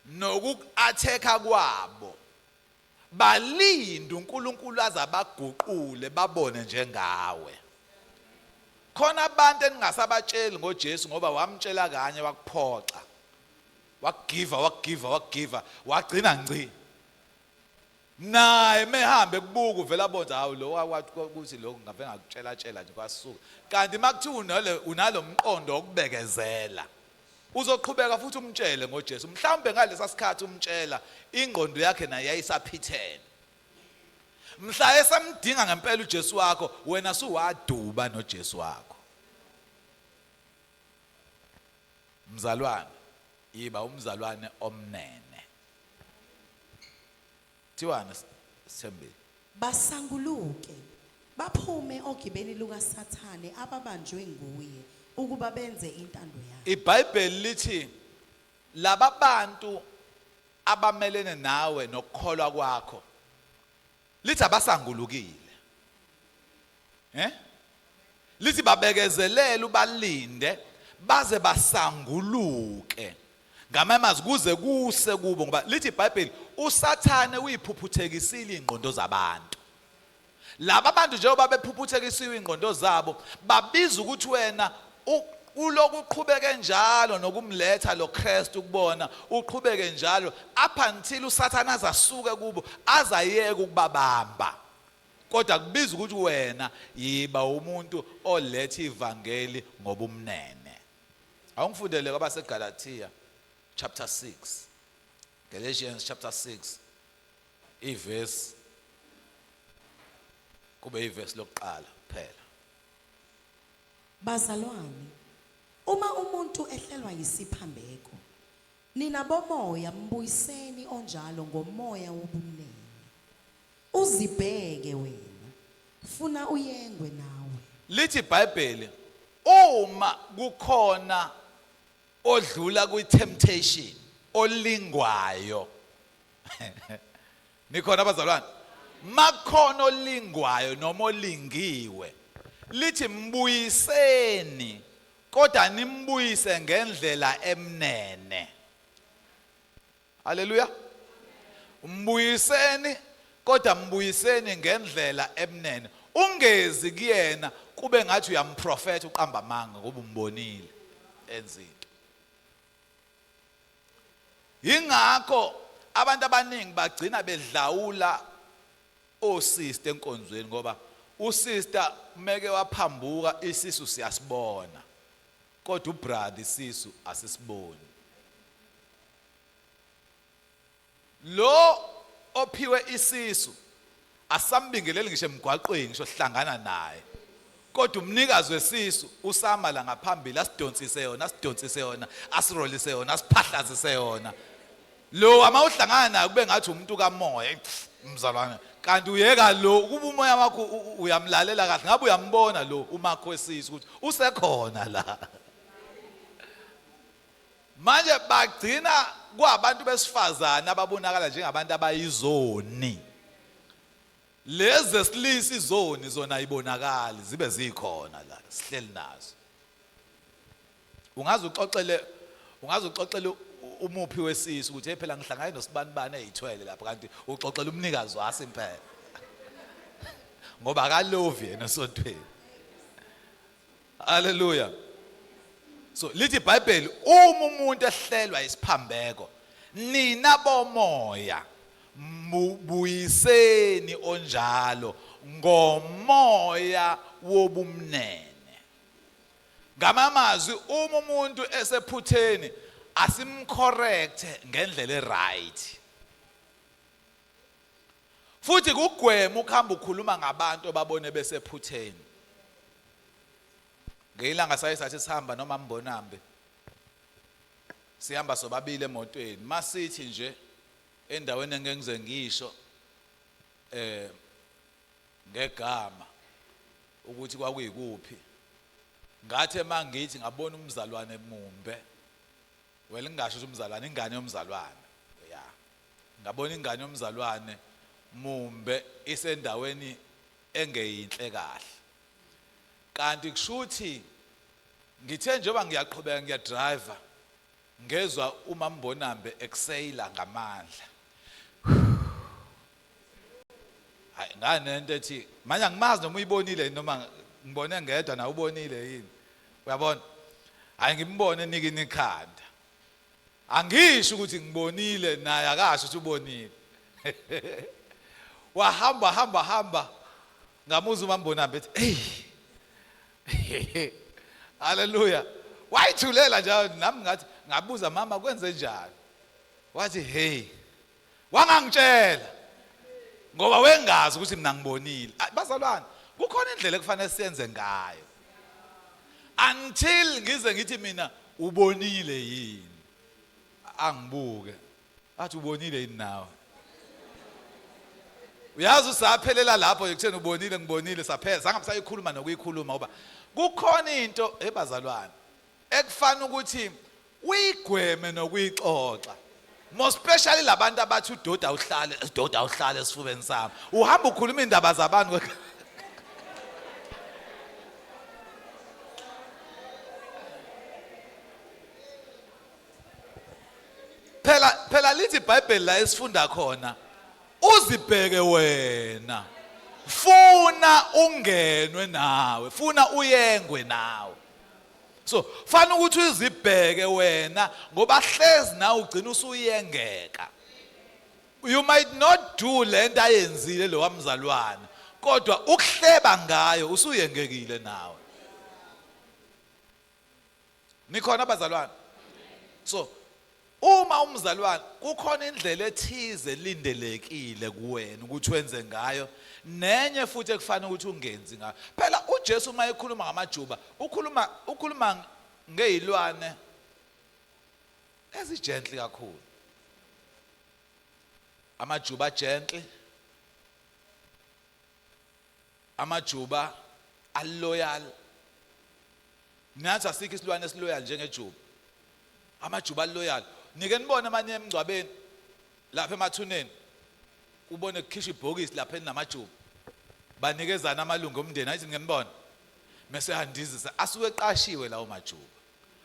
Nokuatheka kwabo balinda uNkulunkulu azabaguqule babone njengawe. Khona abantu eningasabatsheli ngoJesu ngoba wamtshela kanye wakuphoxa, wakugiva wakugiva wakugiva wagcina ngci. Naye mehambe kubuka uvela abonza, hawu lo wathi ukuthi lokhu ngave ngakutshela tshela nje kwasuka. Kanti makuthiwa unalo mqondo wokubekezela, uzoqhubeka futhi umtshele ngoJesu. Mhlawumbe ngalesa sikhathi umtshela ingqondo yakhe naye yayisaphithene. Mhla esamdinga ngempela uJesu wakho, wena suwaduba noJesu wakho. Mzalwane, yiba umzalwane omnene. Thiwana Sithembile. Basanguluke baphume ogibeni lukaSathane ababanjwe nguye ukuba benze intando yakhe. IBhayibheli lithi laba bantu abamelene nawe nokukholwa kwakho, lithi abasangulukile. Lithi babekezelele ubalinde baze basanguluke. Ngamanye amazwi kuze kuse kubo, ngoba lithi iBhayibheli uSathane uyiphuphuthekisile ingqondo zabantu. Laba bantu njengoba bephuphuthekisiwe ingqondo zabo, babiza ukuthi wena ulokuqhubeke njalo nokumletha lo Kristu kubona, uqhubeke njalo up until uSathane azasuke kubo, azayeke ukubabamba. Kodwa kubiza ukuthi wena yiba umuntu oletha ivangeli ngobumnene. Awungifundele kwabaseGalatia chapter 6. Galatians chapter 6 ivesi kube ivesi lokuqala kuphela. Bazalwane, uma umuntu ehlelwa yisiphambeko, nina bomoya mbuyiseni onjalo ngomoya wobumnene. Uzibheke wena, funa uyengwe nawe. Lithi iBhayibheli uma kukhona odlula kwi-temptation, olingwayo. Nikhona abazalwane? Makhona olingwayo noma olingiwe, lithi mbuyiseni, kodwa nimbuyise ngendlela emnene. Haleluya. Mbuyiseni, kodwa mbuyiseni ngendlela emnene. Ungezi kuyena kube ngathi uyamprofetha, uqamba amanga ngoba umbonile enza into. Yingakho abantu abaningi bagcina bedlawula osister enkonzweni, ngoba usister meke waphambuka isisu siyasibona, kodwa ubrother isisu asisiboni. Lo ophiwe isisu asambingeleli ngisho emgwaqweni, ngisho sihlangana naye, kodwa umnikazi wesisu usama la ngaphambili, asidonsise yona, asidonsise yona, asirolise yona, asiphahlazise yona. Lo ama uhlangana naye kube ngathi umuntu kamoya, mzalwane, kanti uyeka lo kuba umoya wakho uyamlalela kahle, ngabe uyambona lo umakho wesisu ukuthi usekhona la. Manje bagcina kwabantu besifazane ababonakala njengabantu abayizoni. Lezi esilisa izoni zona ayibonakali, zibe zikhona la sihleli nazo. Ungaze uxoxele, ungaze uxoxele umuphi wesisu ukuthi hey phela ngihlangane nosibanibani ezithwele lapha, kanti uxoxela umnikazi wasi impela. Ngoba akalovi yena esontweni. Hallelujah. So lithi iBhayibheli uma umuntu ehlelwa isiphambeko, nina bomoya mbuyiseni onjalo ngomoya wobumnene. Ngamamazwi uma umuntu esephutheni asimcorrect ngendlela eright. Futhi kugwema ukuhamba ukhuluma ngabantu obabone besephutheni. Ngelanga saye sathi sihamba noma Mbonambi, sihamba sobabili emotweni, masithi nje endaweni engeke ngize ngisho ngegama ukuthi kwakuyikuphi, ngathi mangithi ngabona umzalwane mumbe, well ngingasho ukuthi umzalwane, ingane yomzalwane, ya ngabona ingane yomzalwane mumbe isendaweni engeyinhle kahle. Kanti kushuthi ngithe njengoba ngiyaqhubeka ngiyadriver, Ngezwa uMambonambe ekuseyila ngamandla. Hayi, nganento ethi manje angimazi noma uyibonile noma ngibone ngedwa, nawe ubonile yini, uyabona? Hayi, ngimbone enikina ikhanda. Angisho ukuthi ngibonile, naye akasho ukuthi ubonile. Wahamba hamba hamba, ngamuzwa uMambonambe ethi hey, haleluya. Wayithulela nje. Nami ngathi, ngabuza, "Mama, kwenze njani?" Wathi, "Hey, wangangitshela ngoba wengazi ukuthi mina ngibonile." Bazalwane, kukhona indlela ekufanele siyenze ngayo until ngize ngithi mina, "Ubonile yini?" Angibuke athi, "Ubonile yini nawe?" Uyazi, usaphelela lapho ekutheni ubonile, ngibonile, saphela, sangabe sayikhuluma nokuyikhuluma, ngoba kukhona into ebazalwane ekufana ukuthi uyigweme nokuyixoxa, more especially labantu abathi udoda uhlale, udoda uhlale esifubeni sami. Uhamba ukhuluma indaba zabantu. Phela phela lithi iBhayibheli la esifunda khona, uzibheke wena, funa ungenwe nawe, funa uyengwe nawe. So fana ukuthi uzibheke wena, ngoba hlezi nawe ugcina usuyengeka. You might not do lento ayenzile lo wamzalwane, kodwa ukuhleba ngayo usuyengekile nawe. Nikhona abazalwane? So uma umzalwane, kukhona indlela ethize elindelekile kuwena ukuthi wenze ngayo, nenye futhi ekufanele ukuthi ungenzi ngayo. Phela uJesu uma ekhuluma ngamajuba, ukhuluma ngezilwane ezigentle kakhulu. Amajuba gentle, amajuba aloyal. Nathi asikho isilwane esiloyal njengejuba. Amajuba aloyal. Nike nibone amanye emngcwabeni lapha emathuneni, ubone kukhishwa ibhokisi lapha elinamajuba, banikezana amalungu omndeni. Ayithi nike nibone mase yandizisa, asuke eqashiwe lawo majuba.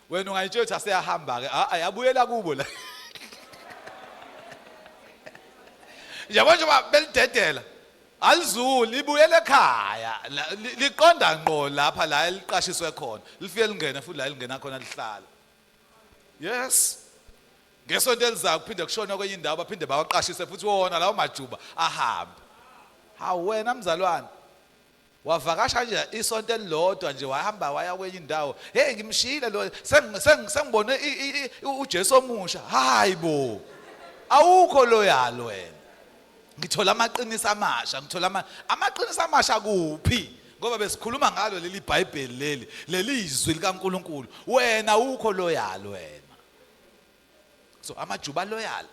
Wena ungayitshela ukuthi aseyahamba ke, a ayabuyela kubo la. Yabo, njengoba belidedela alizuli, libuyele ekhaya, liqonda ngqo lapha la eliqashiswe khona, lifike lingene futhi la elingena khona lihlala. Yes, ngesonto elizayo kuphinde kushone kwenye indawo, baphinde bawaqashise futhi wona lawo majuba, ahambe. Hawu wena mzalwane, wavakasha nje isonto elilodwa nje, wahamba waya kwenye indawo, "Hey, ngimshiyile lo, sengibone uJesu omusha." Hayi bo, awukho loyal wena. "Ngithola amaqiniso amasha, ngithola amaqiniso amasha kuphi?" Ngoba besikhuluma ngalo leli iBhayibheli, leli izwi likaNkuluNkulu. Wena awukho loyal wena. So amajuba loyal,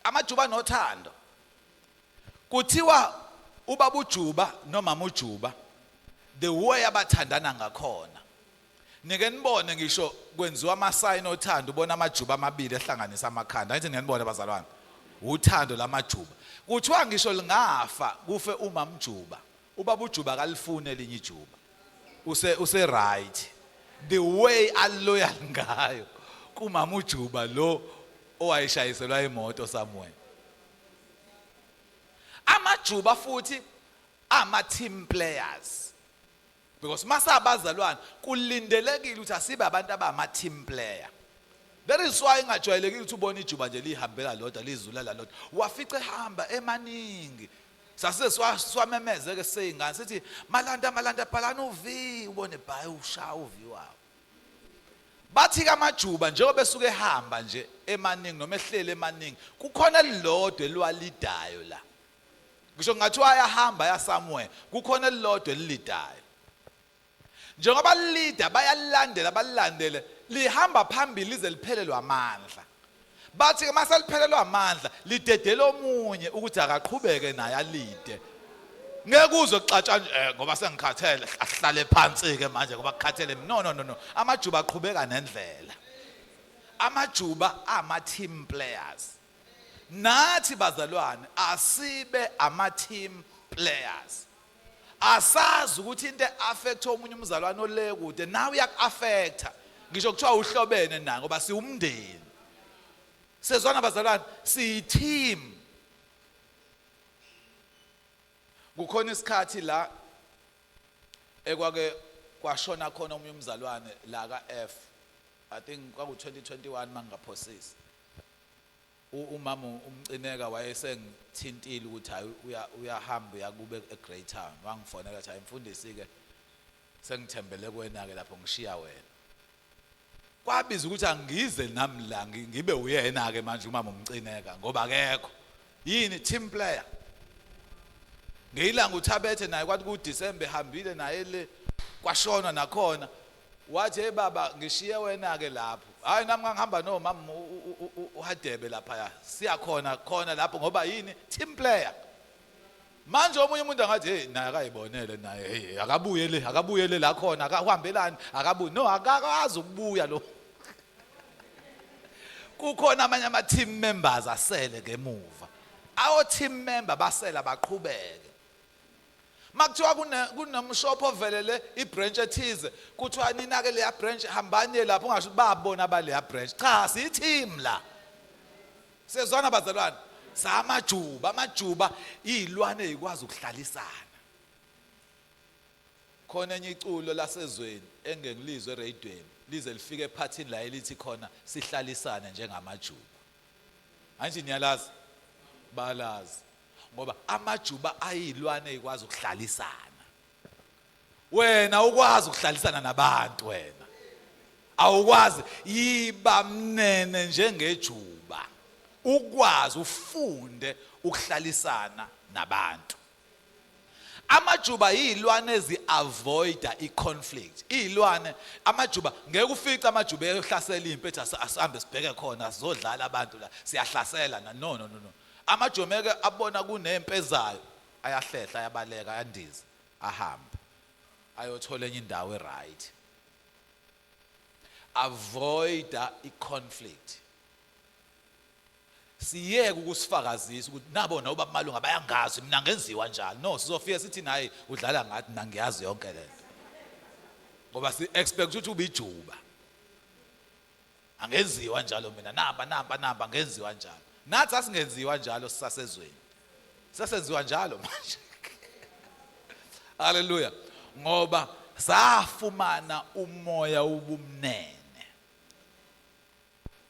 amajuba nothando. Kuthiwa ubaba uJuba nomama uJuba, the way abathandana ngakhona, nike nibone ngisho kwenziwa amasayini othando, ubona amajuba amabili ehlanganisa amakhanda. Angithi ngiyanibona bazalwane, uthando lamajuba. Kuthiwa ngisho lingafa, kufe umamjuba, ubaba uJuba akalifuni elinye ijuba, use right the way aloyal ngayo kumama uJuba lo owayeshayiselwa imoto somewhere. Amajuba futhi ama team players, because masabazalwane kulindelekile ukuthi asibe abantu abama team player. That is why ingajwayelekile ukuthi ubone ijuba nje lihambela lodwa, lizulela lodwa. Wafica ehamba emaningi. Sase swamemeze ke seyingane sithi, "Malanda, malanda, bhalana uV," ubone bhayi ushaya uV wawo. Bathi kamajuba njengoba esuke ehamba nje emaningi noma ehlele emaningi, kukhona elilodwa eliwalidayo la. Ngisho kungathiwa ayahamba ya somewhere, kukhona elilodwa elilidayo. Njengoba lilida, bayalilandela, balilandele, lihamba phambili lize liphelelwe amandla. Bathi ke mase liphelelwa amandla, lidedela omunye ukuthi akaqhubeke naye alide. Ngeke uzwe kuxatshana, ngoba sengikhathele, ahlale phansi ke manje ngoba kukhathele. No, no, no, no, amajuba aqhubeka nendlela. Amajuba ama team players. Nathi bazalwane asibe ama team players. Asazi ukuthi into affect omunye umzalwane ole kude nawe uyaku-affecta. Ngisho kuthiwa uhlobene naye ngoba siwumndeni. Sezwana bazalwane, siyi-team. Kukhona isikhathi la ekwake kwashona khona omunye umzalwane la ka-F, I think kwaku 2021 mangingaphosisi. Umama umcineka wayesengithintile ukuthi hayi, uyahamba uyakube eGreytown. Wangifonela athi, hayi mfundisi ke, sengithembele kuwena ke lapho, ngishiya wena. Kwabiza ukuthi angize nami la ngibe uyena ke manje umama umcineka ngoba akekho. Yini? Team player. Ngeyilanga uthabethe naye kwathi ku December ehambile naye le kwashona nakhona, wathi, hey baba, ngishiye wena ke lapho. Hayi, nami ngangihamba nomama uHadebe lapha, siyakhona khona lapho ngoba yini? Team player. Manje omunye umuntu angathi, hey, naye akayibonele naye, hey, akabuye le, akabuyele la khona, akakuhambelani, akabuye. No, akakazi ukubuya lo. Kukhona amanye ama team members asele ngemuva. Awo team member basela baqhubeke. Makuthiwa kunomshopho ovelele ibranch ethize, kuthiwa nina ke leya branch hambani lapho, ungasho babona abaleya branch. Cha, siyi team la. Sezwana bazalwane, samajuba, amajuba izilwane ezikwazi ukuhlalisana. Khona enye iculo lasezweni engengilizwe eradweni lize lifike ephathini la elithi khona sihlalisane njengamajuba. Manje niyalazi? Balazi. Ngoba amajuba ayilwane ezikwazi ukuhlalisana. Wena ukwazi ukuhlalisana nabantu, wena awukwazi. Yiba mnene njengejuba, ukwazi ufunde ukuhlalisana nabantu. Amajuba yilwane ezi-avoida i-conflict. Iy'lwane amajuba ngeke ufice amajuba ehlasela impi ethi asihambe sibheke khona, sizodlala abantu la, siyahlasela na. No, no, no, no, amajuba meke abona kunempi ezayo ayahlehla, ayabaleka, ayandiza, ahambe ayothola enye indawo e-right. Avoida i-conflict. Siyeke ukusifakazisa ukuthi nabo noba malunga bayangazi mina ngenziwa njalo. No, sizofika sithi naye udlala ngathi, mina ngiyazi yonke lento, ngoba si expect ukuthi ubijuba. Angenziwa njalo mina, namba namba namba, ngenziwa njalo. Nathi asingenziwa njalo sisasezweni, sesenziwa njalo manje. Haleluya! Ngoba safumana umoya ubumnene.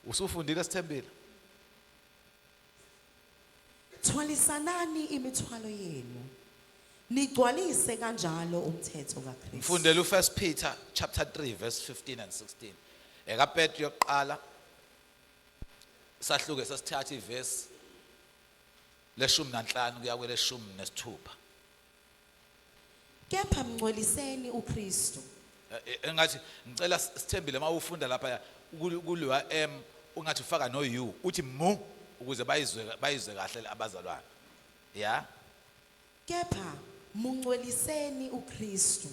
Usufundile, sithembile? Thwalisanani imithwalo yenu, nigcwalise kanjalo umthetho kaKristu. Mfundele u1 Peter chapter 3 verse 15 and 16. EkaPetru yokuqala sahluke sesithatha ivesi le-15 kuya kwele-16. Kepha mngcweliseni uKristu. Engathi ngicela sithembile, uma ufunda lapha kuliwa M, ungathi ufaka no U, uthi mu ukuze bayizwe kahle abazalwane. Ya. Kepha mungcweliseni uKristu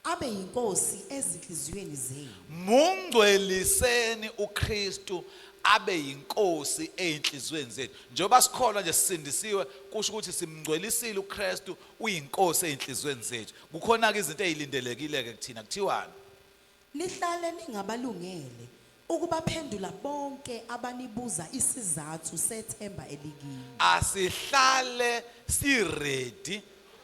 abe yinkosi ezinhliziyweni zenu. Mungcweliseni uKristu abe yinkosi einhliziyweni zethu. Njengoba sikholwa nje sisindisiwe, kusho ukuthi simngcwelisile uKristu, uyinkosi einhliziyweni zethu. Kukhona ke izinto ezilindelekile ke kuthina. Kuthiwani? Nihlale ningabalungele ukubaphendula bonke abanibuza isizathu sethemba elikini. Asihlale siready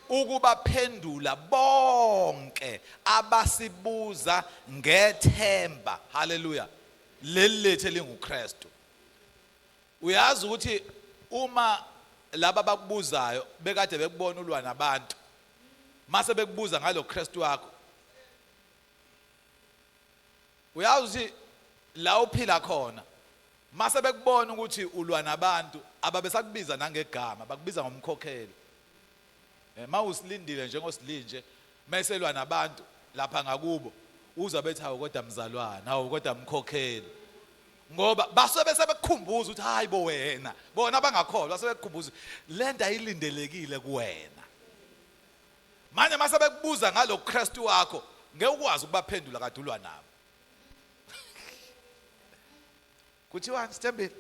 ukubaphendula bonke abasibuza ngethemba, haleluya, leli lethu elinguKristu. Uyazi ukuthi uma laba abakubuzayo bekade bekubona ulwa nabantu, mase bekubuza ngalo Kristu wakho, uyazi ukuthi la uphila khona, mase bekubona ukuthi ulwa nabantu, ababesakubiza nangegama, bakubiza ngomkhokheli. Mawusilindile njengosilinje meselwa nabantu lapha ngakubo, uzwa bethi, hawu kodwa mzalwane, hawu kodwa mkhokheli, ngoba basuke sebekukhumbuza ukuthi hayi bo wena. Bona abangakholwa sebekukhumbuza le nto ayilindelekile kuwena. Manje mase bekubuza ngalo Kristu wakho, ngeke ukwazi ukubaphendula kade ulwa nabo. Kuthiwani, sithembile?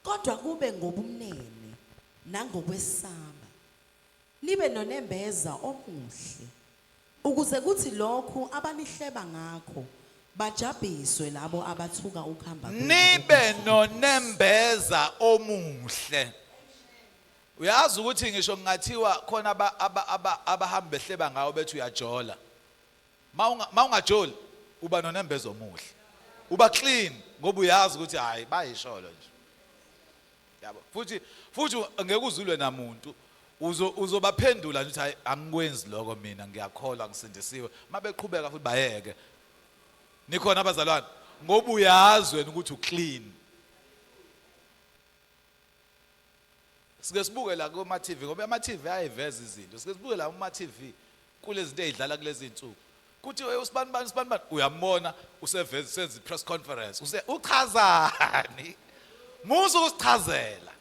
Kodwa kube ngobumnene nangokwesaba, nibe nonembeza omuhle, ukuze kuthi lokhu abanihleba ngakho Bajabhiswe labo abathuka ukuhamba kwenu Nibe okuhle. Nonembeza omuhle. Uyazi ukuthi ngisho kungathiwa khona abahamba behleba ngawo bethi uyajola, mawungajoli uba nonembeza omuhle, uba clean, ngoba uyazi ukuthi hayi, bayisholo nje, yabo. Futhi ngeke uzulwe namuntu, uzobaphendula nje uthi, "Hayi, angikwenzi lokho mina, ngiyakholwa, ngisindisiwe." Mabeqhubeka futhi bayeke. Nikhona abazalwane? Ngoba uyazi wena ukuthi uclean. Sike sibuke la kuma TV, ngoba ama TV ayiveza izinto. Sike sibuke la kuma TV kulezi zinto ezidlala kulezi insuku, kuthi usibani bani, usibani bani, uyambona useveza senza press conference, use uchazani? Musu ukusichazela.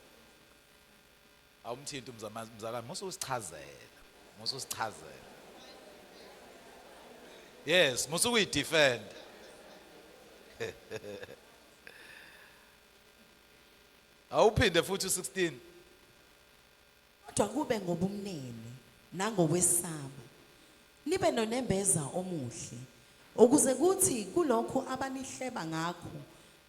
Awumthinti umzalwane, musu usichazela, musu usichazela. Yes, musu ukuyidefend. Awuphinde futhi u16. Kodwa kube ngobumnene nangokwesaba. Nibe nonembeza omuhle, ukuze kuthi kulokhu abanihleba ngakho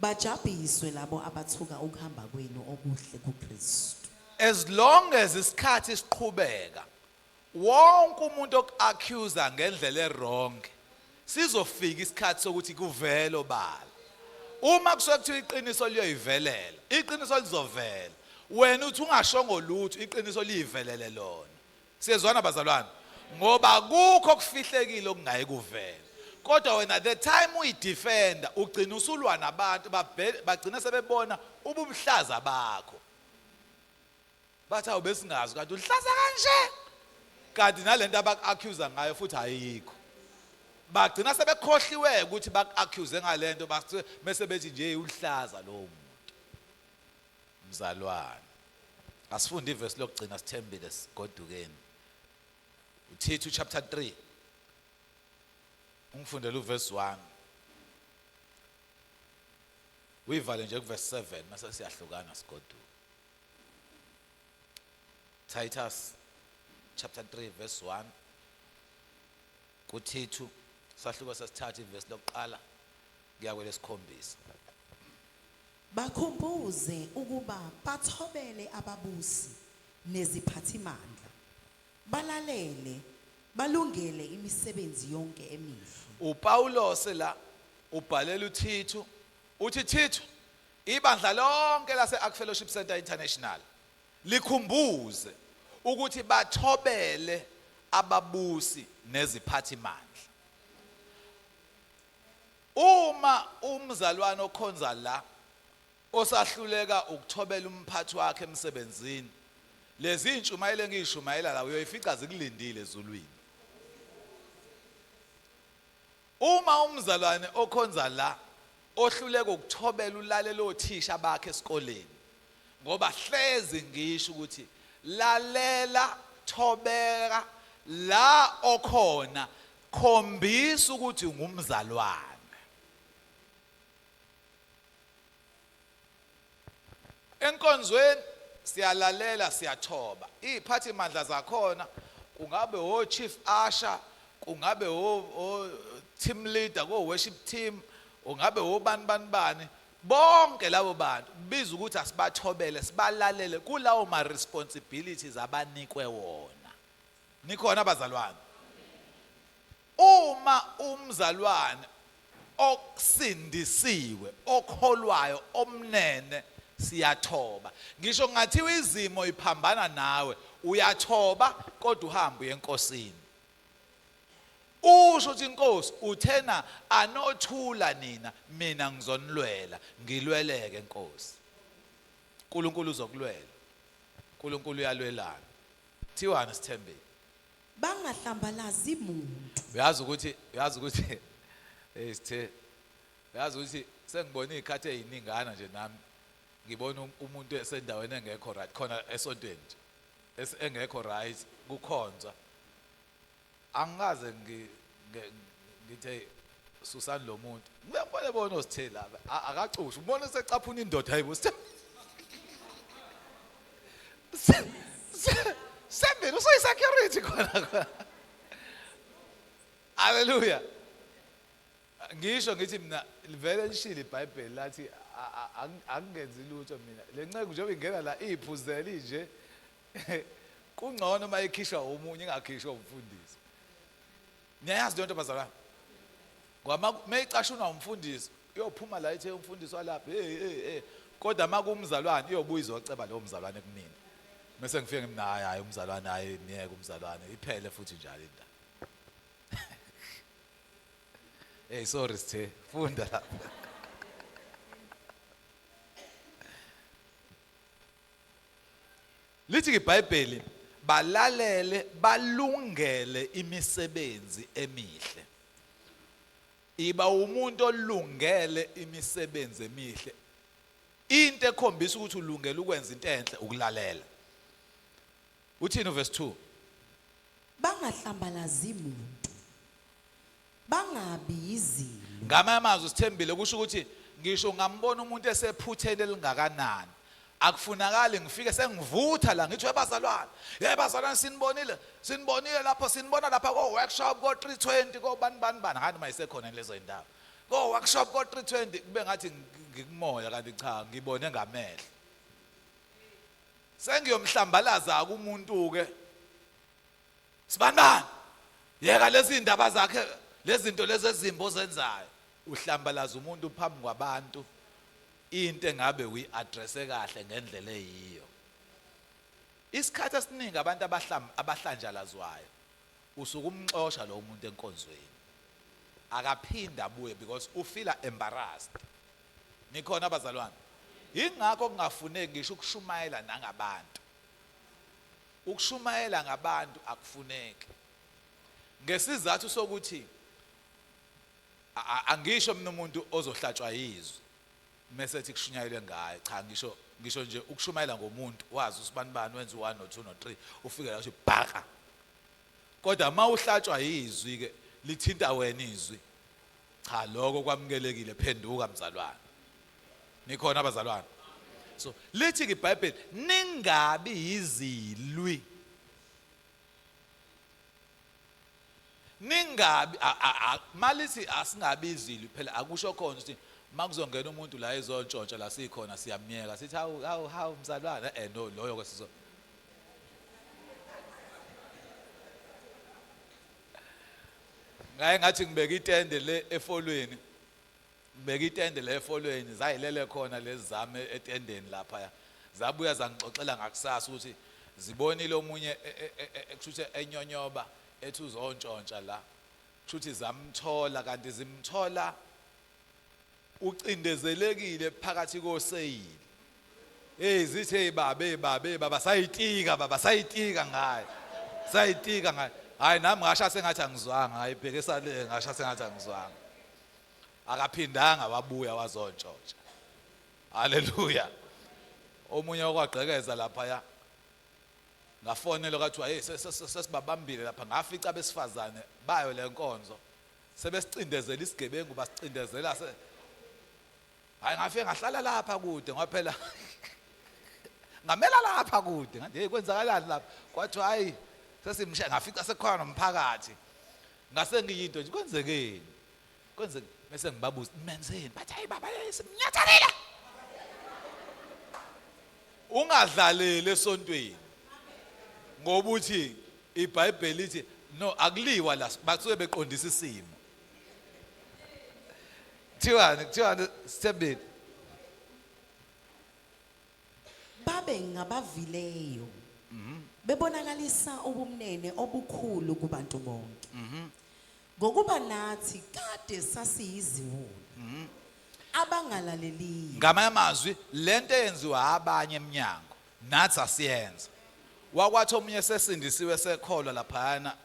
bajabhiswe labo abathuka ukuhamba kwenu okuhle kuKristu. As long as isikhathi siqhubeka, wonke umuntu okuaccusa ngendlela ewrong, sizofika isikhathi sokuthi kuvele obala. Uma kusuke kuthiwa iqiniso liyoyivelela, iqiniso lizovela. Wena uthi ungashongo lutho, iqiniso liyivelele lona. Siyezwana bazalwane? Ngoba akukho okufihlekile okungayi kuvela. Kodwa wena, the time uyidefenda, ugcina usulwa nabantu, bagcina sebebona ubumhlaza bakho, bathi, "Awu, besingazi kanti uhlaza kanje." Kanti nalento abaku-accuse ngayo futhi ayikho. Bagcina sebekhohliwe ukuthi baku-accuse ngalento, bese bethi nje uhlaza lowo muntu. Mzalwane, asifunde ivesi lokugcina, sithembile, sigodukeni. uThithu chapter 3, ungifundele uverse 1, uyivale nje kuverse 7, mase siyahlukana, sigoduka. Titus chapter 3 verse 1, kuThithu sahluko sesithathu, ivesi lokuqala kuya kwelesikhombisa. Bakhumbuze ukuba bathobele ababusi neziphathimandla, balalele, balungele imisebenzi yonke emihle. uPaulos la ubhalela uThithu, uthi, "Thithu, ibandla lonke lase Ark Fellowship Center International, likhumbuze ukuthi bathobele ababusi neziphathimandla." Uma umzalwane okhonza la osahluleka ukuthobela umphathi wakhe emsebenzini, lezi intshumayelo engiyishumayela la uyoyifica zikulindile ezulwini. Uma umzalwane okhonza la ohluleka ukuthobela, ulalela othisha bakhe esikoleni, ngoba hlezi ngisho ukuthi lalela, thobeka la okhona, khombisa ukuthi ungumzalwane. Enkonzweni siyalalela, siyathoba iziphathimandla zakhona, kungabe o chief usher, kungabe o team leader ko worship team, ungabe obani bani bani, bonke labo bantu kubiza ukuthi asibathobele, sibalalele kulawo ma responsibilities abanikwe wona. Nikhona abazalwane? Uma umzalwane osindisiwe, okholwayo, omnene, siyathoba. Ngisho ngathiwa izimo iphambana nawe, uyathoba, kodwa uhambe uye enkosini, usho ukuthi, "Inkosi, uthena anothula nina, mina ngizonilwela, ngilweleke inkosi." uNkulunkulu uzokulwela. uNkulunkulu uyalwelana. Thiwani, sithembile? Bangahlambalazi muntu. Uyazi ukuthi hey sithe, uyazi ukuthi sengibona izikhathi eziningana nje nami, ngibona umuntu esendaweni engekho right khona esontweni nje, engekho right kukhonzwa. Angikaze ngithe susani lo muntu. Ngiyambona bona osithe laba, akacushi, ubona secaphuna indoda. Hayibo, sithe sembili usuyi-security khona khona. Haleluya. Ngisho ngithi mina livele lishilo iBhayibheli lathi angingenzi lutho mina. Le nceku njengoba ingena la iphuzela nje. Kungcono uma ikhishwa omunye ingakhishwa umfundisi. Niyayazi le nto bazalwane. Ngoba mayicashunwa umfundisi uyophuma la ethe umfundisi walapha hey hey hey, kodwa makumzalwane iyobuya izoceba lo mzalwane kumina. Mase ngifike ngimna hayi hayi umzalwane, hayi niyeke umzalwane, iphele futhi njalo indaba. Hey sorry Sithe, funda lapha. Lithi iBhayibheli balalele balungele imisebenzi emihle. Iba umuntu olungele imisebenzi emihle. Into ekhombisa ukuthi ulungele ukwenza into enhle ukulalela. Uthini uverse 2? Bangahlambalazi muntu. Bangabi yizilo. Ngamanye amazwi sithembile kusho ukuthi ngisho ngambona umuntu esephutheni elingakanani, akufunakali ngifike sengivutha la ngithi webazalwane, yebazalwane sinibonile, sinibonile lapho, sinibona lapha ko workshop ko 320 ko bani bani bani, hayi noma isekhona lezo indawo. Ko workshop ko 320 kube ngathi ngikumoya kanti cha ngibone ngamehlo. Sengiyomhlambalaza umuntu ke. Sibanibani, yeka lezi ndaba zakhe, lezi zinto lezi ezimbi ozenzayo. Uhlambalaza umuntu phambi kwabantu, into engabe uyi-addresse kahle ngendlela eyiyo. Isikhathi esiningi abantu abahlanjalazwayo usuke umxosha lo muntu enkonzweni, akaphinda abuye because ufila embarrassed. Nikhona abazalwane? Yingakho kungafuneki ngisho ukushumayela nangabantu. Ukushumayela ngabantu akufuneki ngesizathu sokuthi angisho mina umuntu ozohlatshwa yizwi mase ethi kushunyayelwe ngaye. Cha, ngisho nje ukushumayela ngomuntu wazi usibani bani wenza u1 no 2 no 3 ufike la uthi bhaka. Kodwa mawuhlatshwa yizwi ke lithinta wena izwi, cha lokho kwamukelekile, phenduka mzalwane. Nikhona abazalwane? So lithi ke iBhayibheli ningabi yizilwi, ningabi malithi asingabi izilwi phela akusho khona ukuthi makuzongena umuntu la ezontshontsha la sikhona siyamyeka sithi hawu hawu hawu mzalwane, no loyo ke sizo ngaye ngathi ngibeka itende le efolweni, ngibeka itende le efolweni, zayilele khona lezi zami etendeni lapha, zabuya zangixoxela ngakusasa ukuthi zibonile omunye kushuthi enyonyoba ethi uzontshontsha la, kushuthi zamthola kanti zimthola ucindezelekile phakathi koseyili. Hey zithi hey baba, hey baba, hey baba, sayitika baba, sayitika ngaye, sayitika ngaye. Hayi nami ngasha sengathi angizwanga, hayi bheke sale ngasha sengathi angizwanga. Akaphindanga wabuya wazontshontsha. Haleluya. Omunye okwagqekeza lapha ya ngafonela kwathiwa hey sesibabambile lapha, ngafica abesifazane bayo lenkonzo sebesicindezela isigebengu, basicindezela se hayi ngafike ngahlala lapha kude ngoba phela ngamela lapha kude ngathi hey kwenzakalani lapha, kwathiwa hayi sesimsha, ngafica sekukhona nomphakathi, ngase ngiyinto nje kwenzekeni kwenzeke, bese ngibabuza menzeni, bathi hayi baba simnyathelile. Ungadlaleli esontweni ngoba uthi iBhayibheli lithi no akuliwa la, basuke beqondisa isimo. Kuthiwani kuthiwani Sithembile? Babe ngabavileyo bebonakalisa ubumnene obukhulu kubantu bonke. Ngokuba nathi kade sasiyiziwula abangalaleliyo. Ngamanye amazwi lento eyenziwa abanye eminyango nathi asiyenza. Wakwathi omunye sesindisiwe sekholwa laphayana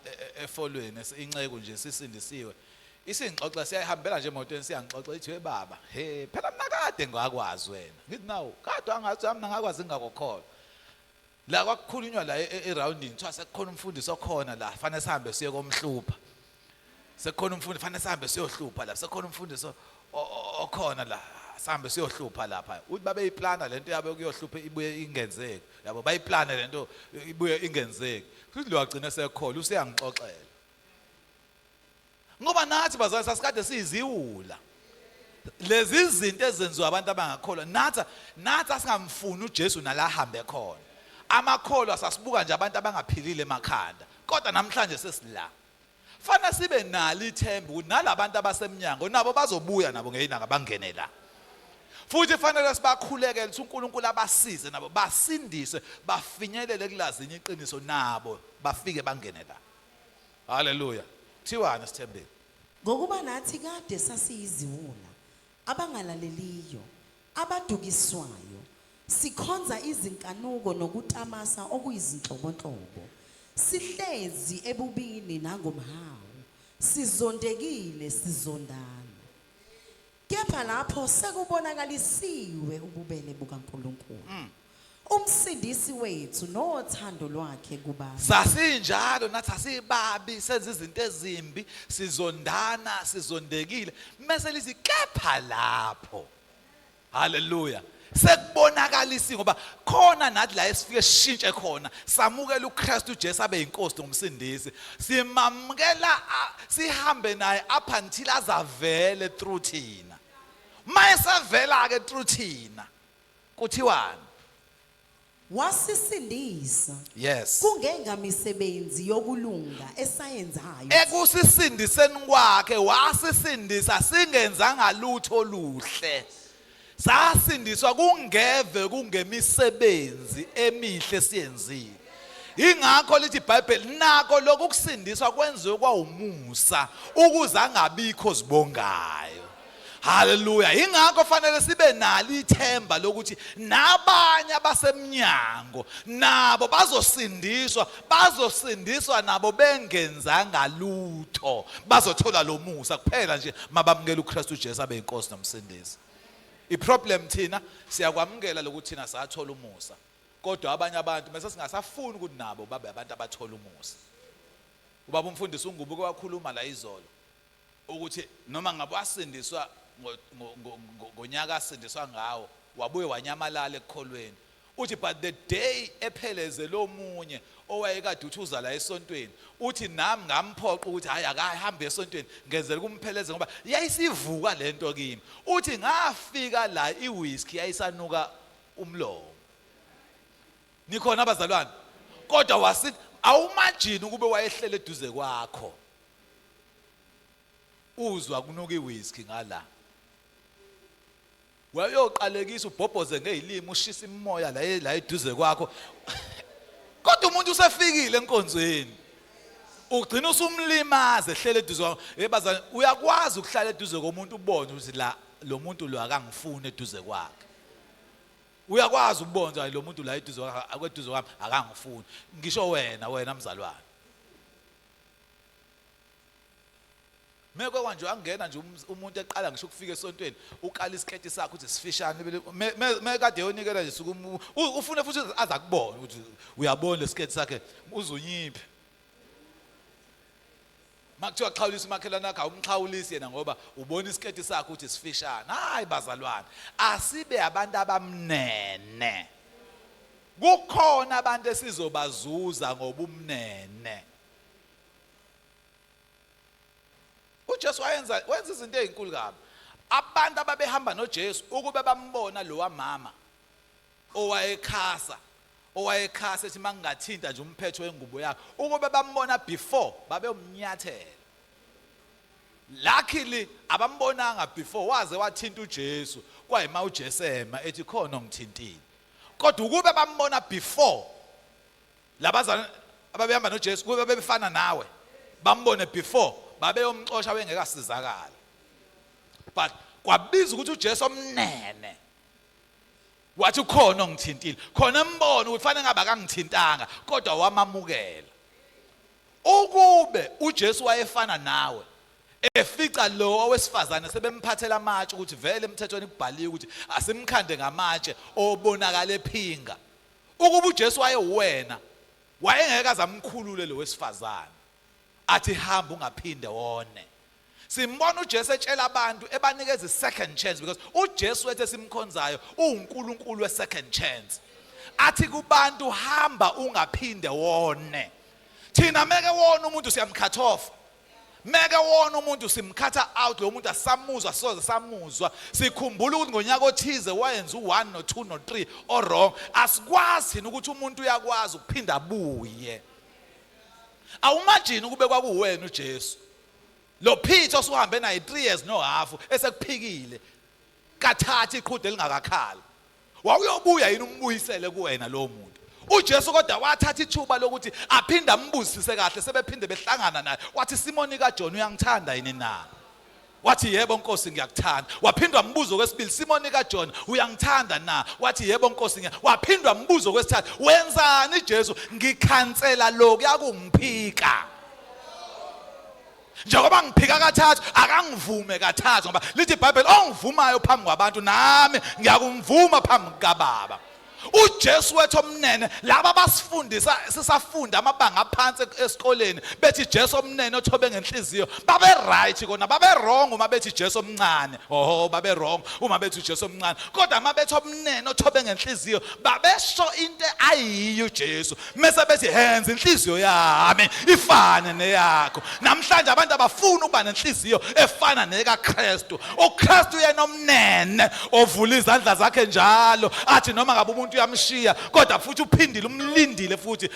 efolweni, inceku nje sisindisiwe, isingixoxa siyahambela nje emotweni siyangixoxa ithi we baba he phela mina kade ngakwazi wena, ngithi nawu kade angazi mina ngakwazi ngingakukholwa. La kwakukhulunywa la eroundini kuthiwa sekukhona umfundisi okhona la fanele sihambe siye komhlupha, sekukhona umfundi fanele sihambe siyohlupha la, sekukhona umfundisi okhona la sihambe siyohlupha lapha. Uthi babeyiplana lento yabo kuyohlupha ibuye ingenzeki, yabo bayiplana lento ibuye ingenzeki. Futhi lo agcine sekholwa useyangixoxela. Ngoba nathi bazalwane sasikade siyiziwula. Lezi zinto ezenziwa abantu abangakholwa, nathi asingamfuni uJesu nala ahambe khona. Amakholwa sasibuka nje abantu abangaphilile emakhanda, kodwa namhlanje sesila. Fana sibe nalo ithemba ukuthi nalabantu abasemnyango nabo bazobuya nabo ngeyinanga bangene la. Futhi fanele sibakhulekele ukuthi uNkulunkulu abasize nabo basindiswe bafinyelele kulazinye iqiniso nabo bafike bangene la. Haleluya. Kuthiwani sithembile? Ngokuba nathi kade sasiyiziwula, abangalaleliyo, abadukiswayo, sikhonza izinkanuko nokutamasa okuyizinhlobonhlobo, sihlezi ebubini nangomhawu, sizondekile, sizondana. Kepha lapho sekubonakalisiwe ububele bukaNkulunkulu, umsindisi wethu nothando lwakhe kubantu. Sasinjalo nathi, asibabi, senza izinto ezimbi, sizondana, sizondekile. Mase lithi kepha lapho, haleluya, sekubonakalisiwe, ngoba khona nathi la esifike sishintshe khona, samukela uKristu Jesu abe yinkosi nomsindisi, simamukela, sihambe naye up until azavele through thina. Mayesavela ke through thina, kuthiwani? Wasisindisa. Yes. Kungengamisebenzi yokulunga esayenzayo. Ekusisindiseni kwakhe wasisindisa singenzanga lutho oluhle. Sasindiswa kungeve kungemisebenzi emihle siyenzile. Ingakho lithi iBhayibheli nako lokhu kusindiswa kwenziwe kwawumusa ukuze angabikho zibongayo. Haleluya. Ingakho fanele sibe nalo ithemba lokuthi nabanye abasemnyango nabo bazosindiswa, bazosindiswa nabo bengenzanga lutho. Bazothola lo musa kuphela nje mabamukela uKristu Jesu abe inkosi nomsindisi. Iproblem thina siyakwamukela lokuthi thina sathola umusa. Kodwa abanye abantu mase singasafuni ukuthi nabo babe abantu abathola umusa. Ubaba umfundisi uNgubo wakhuluma la izolo ukuthi noma ngabe wasindiswa ngonyaka asindiswa ngawo, wabuye wanyamalala ekukholweni. Uthi but the day epheleze lomunye owayekade uthi uza la esontweni, uthi nami ngamphoqa ukuthi hayi akahambe esontweni, ngenzela ukumpheleze ngoba yayisivuka lento kimi. Uthi ngafika la iwhisky yayisanuka umlomo. Nikhona abazalwane? Kodwa wasithi awumajini ukube wayehlele eduze kwakho, uzwa kunuka iwhisky ngala, wayoqalekisa ubhobhoze ngezilimi, ushisa imimoya la eduze kwakho, kodwa umuntu usefikile enkonzweni, ugcina usumlimaza ehlele eduze kwakho. Hey bazalwane, uyakwazi ukuhlala eduze komuntu ubone ukuthi la lo muntu lo akangifuni eduze kwakhe. Uyakwazi ukubona ukuthi lo muntu la eduze kwakhe, akweduze kwami, akangifuni. Ngisho wena mzalwane, meke kwanje angena nje umuntu eqala ngisho ukufika esontweni, ukala isiketi sakhe ukuthi sifishane, mekade yonikela nje, suka ufune futhi aza kubona ukuthi uyabona lesiketi sakhe uzunyiphe. Makuthiwa xhawulisa umakhelwane wakhe, awumxhawulisi yena ngoba ubona isiketi sakhe ukuthi sifishane. Hayi bazalwane, asibe abantu abamnene. Kukhona abantu esizobazuza ngobumnene. uJesu wenza izinto ezinkulu kabi. Abantu ababehamba noJesu ukube bambona lo wamama owayekhasa ethi mangingathinta nje umphetho wengubo yakhe, ukube bambona before, babeyomnyathela. Luckily abambonanga before, waze wathinta uJesu, kwayima uJesu ema ethi khona ongithintile. Kodwa ukube bambona before, labazalwane ababehamba noJesu kube bebefana nawe, bambone before, babeyomxosha wengekasizakala. But kwabiza ukuthi uJesu omnene wathi ukhona ongithintile, khona embono ukuthi fanele ngabe akangithintanga, kodwa wamamukela. Ukube uJesu wayefana nawe, efica lo owesifazane sebemphathela amatshe ukuthi vele emthethweni kubhaliwe ukuthi asimkhande ngamatshe obonakala ephinga, ukuba uJesu wayewena, wayengeke azamkhulule lo wesifazane athi hamba ungaphinde wone. Simbona uJesu etshela abantu, ebanikeza i-second chance, because uJesu wethu esimkhonzayo uwuNkulunkulu we-second chance. Athi kubantu hamba ungaphinde wone. Thina meke wona umuntu siyamcut off. Meke wona umuntu simkhatha out lo muntu, asamuzwa, soze samuzwa. Sikhumbula ukuthi ngonyaka othize wayenza u1 no2 no3 o wrong. Asikwazi thina ukuthi umuntu uyakwazi ukuphinda abuye. Awumagine ukube kwakuwena uJesu. Lo Peter osuhambe naye 3 years no half esekuphikile kathathu iqhude lingakakhala, wawuyobuya yini umbuyisele kuwena lo muntu? UJesu kodwa wathatha ithuba lokuthi aphinde ambuzise kahle. Sebephinde behlangana naye, wathi, "Simoni kaJohn, uyangithanda yini na?" Wathi, "Yebo Nkosi, ngiyakuthanda." Waphindwa umbuzo kwesibili, "Simoni kaJohn, uyangithanda na?" Wathi, "Yebo Nkosi, ngiya." Waphindwa umbuzo kwesithathu. Wenzani Jesu? Ngikhansela lokhu yakungiphika. Njengoba ngiphika kathathu, akangivume kathathu, ngoba lithi iBhayibheli, ongivumayo phambi kwabantu, nami ngiyakumvuma phambi kukaBaba. UJesu wethu omnene, laba basifundisa sisafunda amabanga aphansi esikoleni bethi Jesu omnene othobe ngenhliziyo, babe right kona, babe wrong uma bethi Jesu omncane. Oh, babe wrong uma bethi uJesu omncane, kodwa uma bethi omnene othobe ngenhliziyo, babesho into ayiyo uJesu. Mese bethi, "Henza inhliziyo yami ifane neyakho." Namhlanje abantu abafuni ukuba nenhliziyo efana nekaKristu. UKristu yena omnene ovula izandla zakhe njalo, athi noma ngabe umuntu uyamshiya, kodwa futhi uphindile umlindile, futhi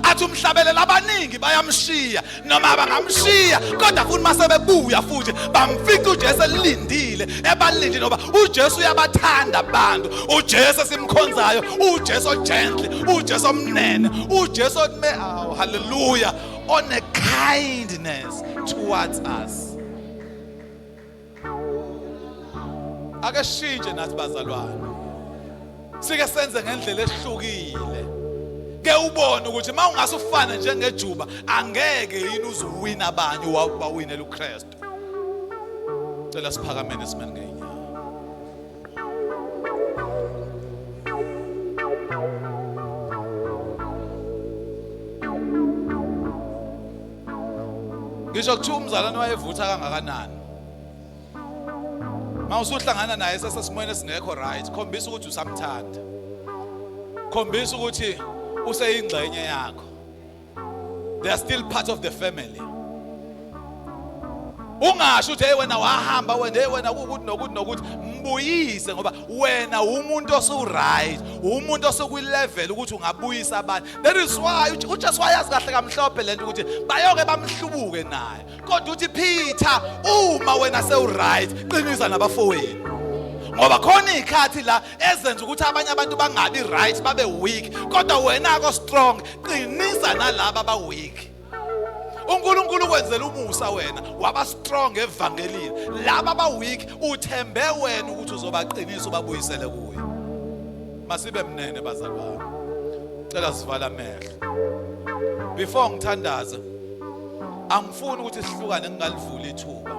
athi umhlabelela, abaningi bayamshiya, noma bangamshiya, kodwa futhi masebebuya futhi bamfica uJesu elindile, ebalindile, ngoba uJesu uyabathanda abantu. UJesu esimkhonzayo, uJesu gentle, uJesu omnene, uJesu ome, oh hallelujah, on a kindness towards us. Ake shintshe nathi bazalwane, sike senze ngendlela ehlukile. Ke ubone ukuthi uma ungase ufane njengejuba, angeke yini uzuwina abanye, bawinele uKristu. Cela siphakameni, simeni ngeenyawo. Ngisho kuthiwa umzalwane wayevutha kangakanani, ma usuhlangana naye sesesimweni esingekho right, khombisa ukuthi usamthanda, khombisa ukuthi useyingxenye yakho. They are still part of the family. Ungasho ukuthi, "Hey wena, wahamba wena, hey wena, kukuthi nokuthi nokuthi." Mbuyise, ngoba wena umuntu osu right, umuntu osukwi level ukuthi ungabuyisa abantu. That is why uJesu wayazi kahle kamhlophe lento ukuthi bayoke bamhlubuke naye, kodwa uthi, "Peter, uma wena sewu right, qinisa nabafowenu," ngoba khona izikhathi la ezenza ukuthi abanye abantu bangabi right, babe weak, kodwa wena ko strong, qinisa nalaba aba weak. UNkulunkulu ukwenzela umusa, wena waba strong evangelini. Laba aba weak uthembe wena ukuthi uzobaqinisa, ubabuyisele kuye. Masibe mnene bazalwane. Cela sivala amehlo before ngithandaza. Angifuni ukuthi sihlukane ngingalivuli ithuba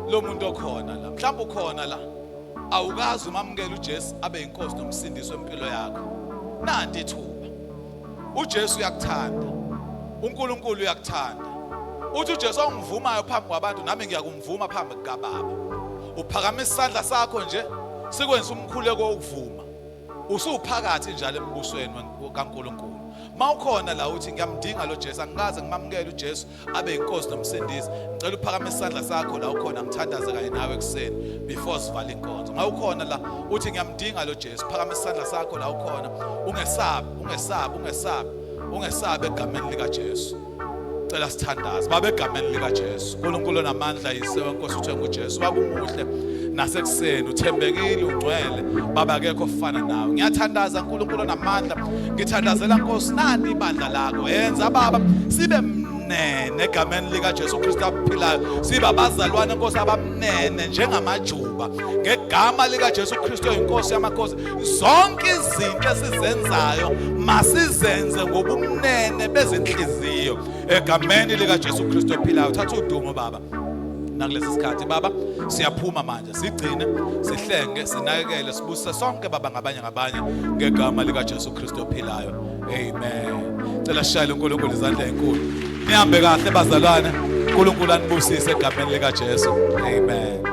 lo muntu okhona la. Mhlawumbe ukhona la, awukazi umamukela uJesu abe inkosi nomsindisi wempilo yakho. Nanti ithuba. uJesu uyakuthanda, uNkulunkulu uyakuthanda. Uthi uJesu, ongivumayo phambi kwabantu, nami ngiyakumvuma phambi kukaBaba. Uphakamisa isandla sakho nje, sikwenza umkhuleko wokuvuma, usuphakathi njalo embusweni kaNkulunkulu. Mawukhona la uthi, "Ngiyamdinga lo Jesu, angikaze ngimamukele uJesu abe inkosi nomsindisi," ngicela uphakamise isandla sakho la ukhona, ngithandaze kanye nawe ekuseni before sivala inkonzo. Mawukhona la uthi, "Ngiyamdinga lo Jesu," phakamisa isandla sakho la ukhona. Ungesabi, ungesabi, ungesabi, ungesabi, egameni lika Jesu. Cela sithandaze. Baba, egameni lika Jesu, uNkulunkulu onamandla, yise wenkosi uthenga uJesu, baba umuhle nasekuseni, uthembekile, ungcwele baba, akekho ofana nawe. Ngiyathandaza, uNkulunkulu onamandla, ngithandazela Nkosi nani ibandla lakho, yenza baba sibe mnene egameni lika Jesu Kristu aphilayo, siba abazalwane Nkosi abamnene njengamajuba, ngegama lika Jesu Kristu oyinkosi yamakhosi. Zonke izinto esizenzayo masizenze ngobumnene bezinhliziyo, egameni lika Jesu Kristu ophilayo. Thatha udumo baba nakulesi sikhathi. Baba, siyaphuma manje, sigcine, sihlenge, sinakekele, sibusise sonke baba, ngabanye ngabanye, ngegama lika Jesu Kristu ophilayo, amen. Cela sishayele uNkulunkulu izandla ezinkulu. Nihambe kahle bazalwane, uNkulunkulu anibusise egameni lika Jesu, amen.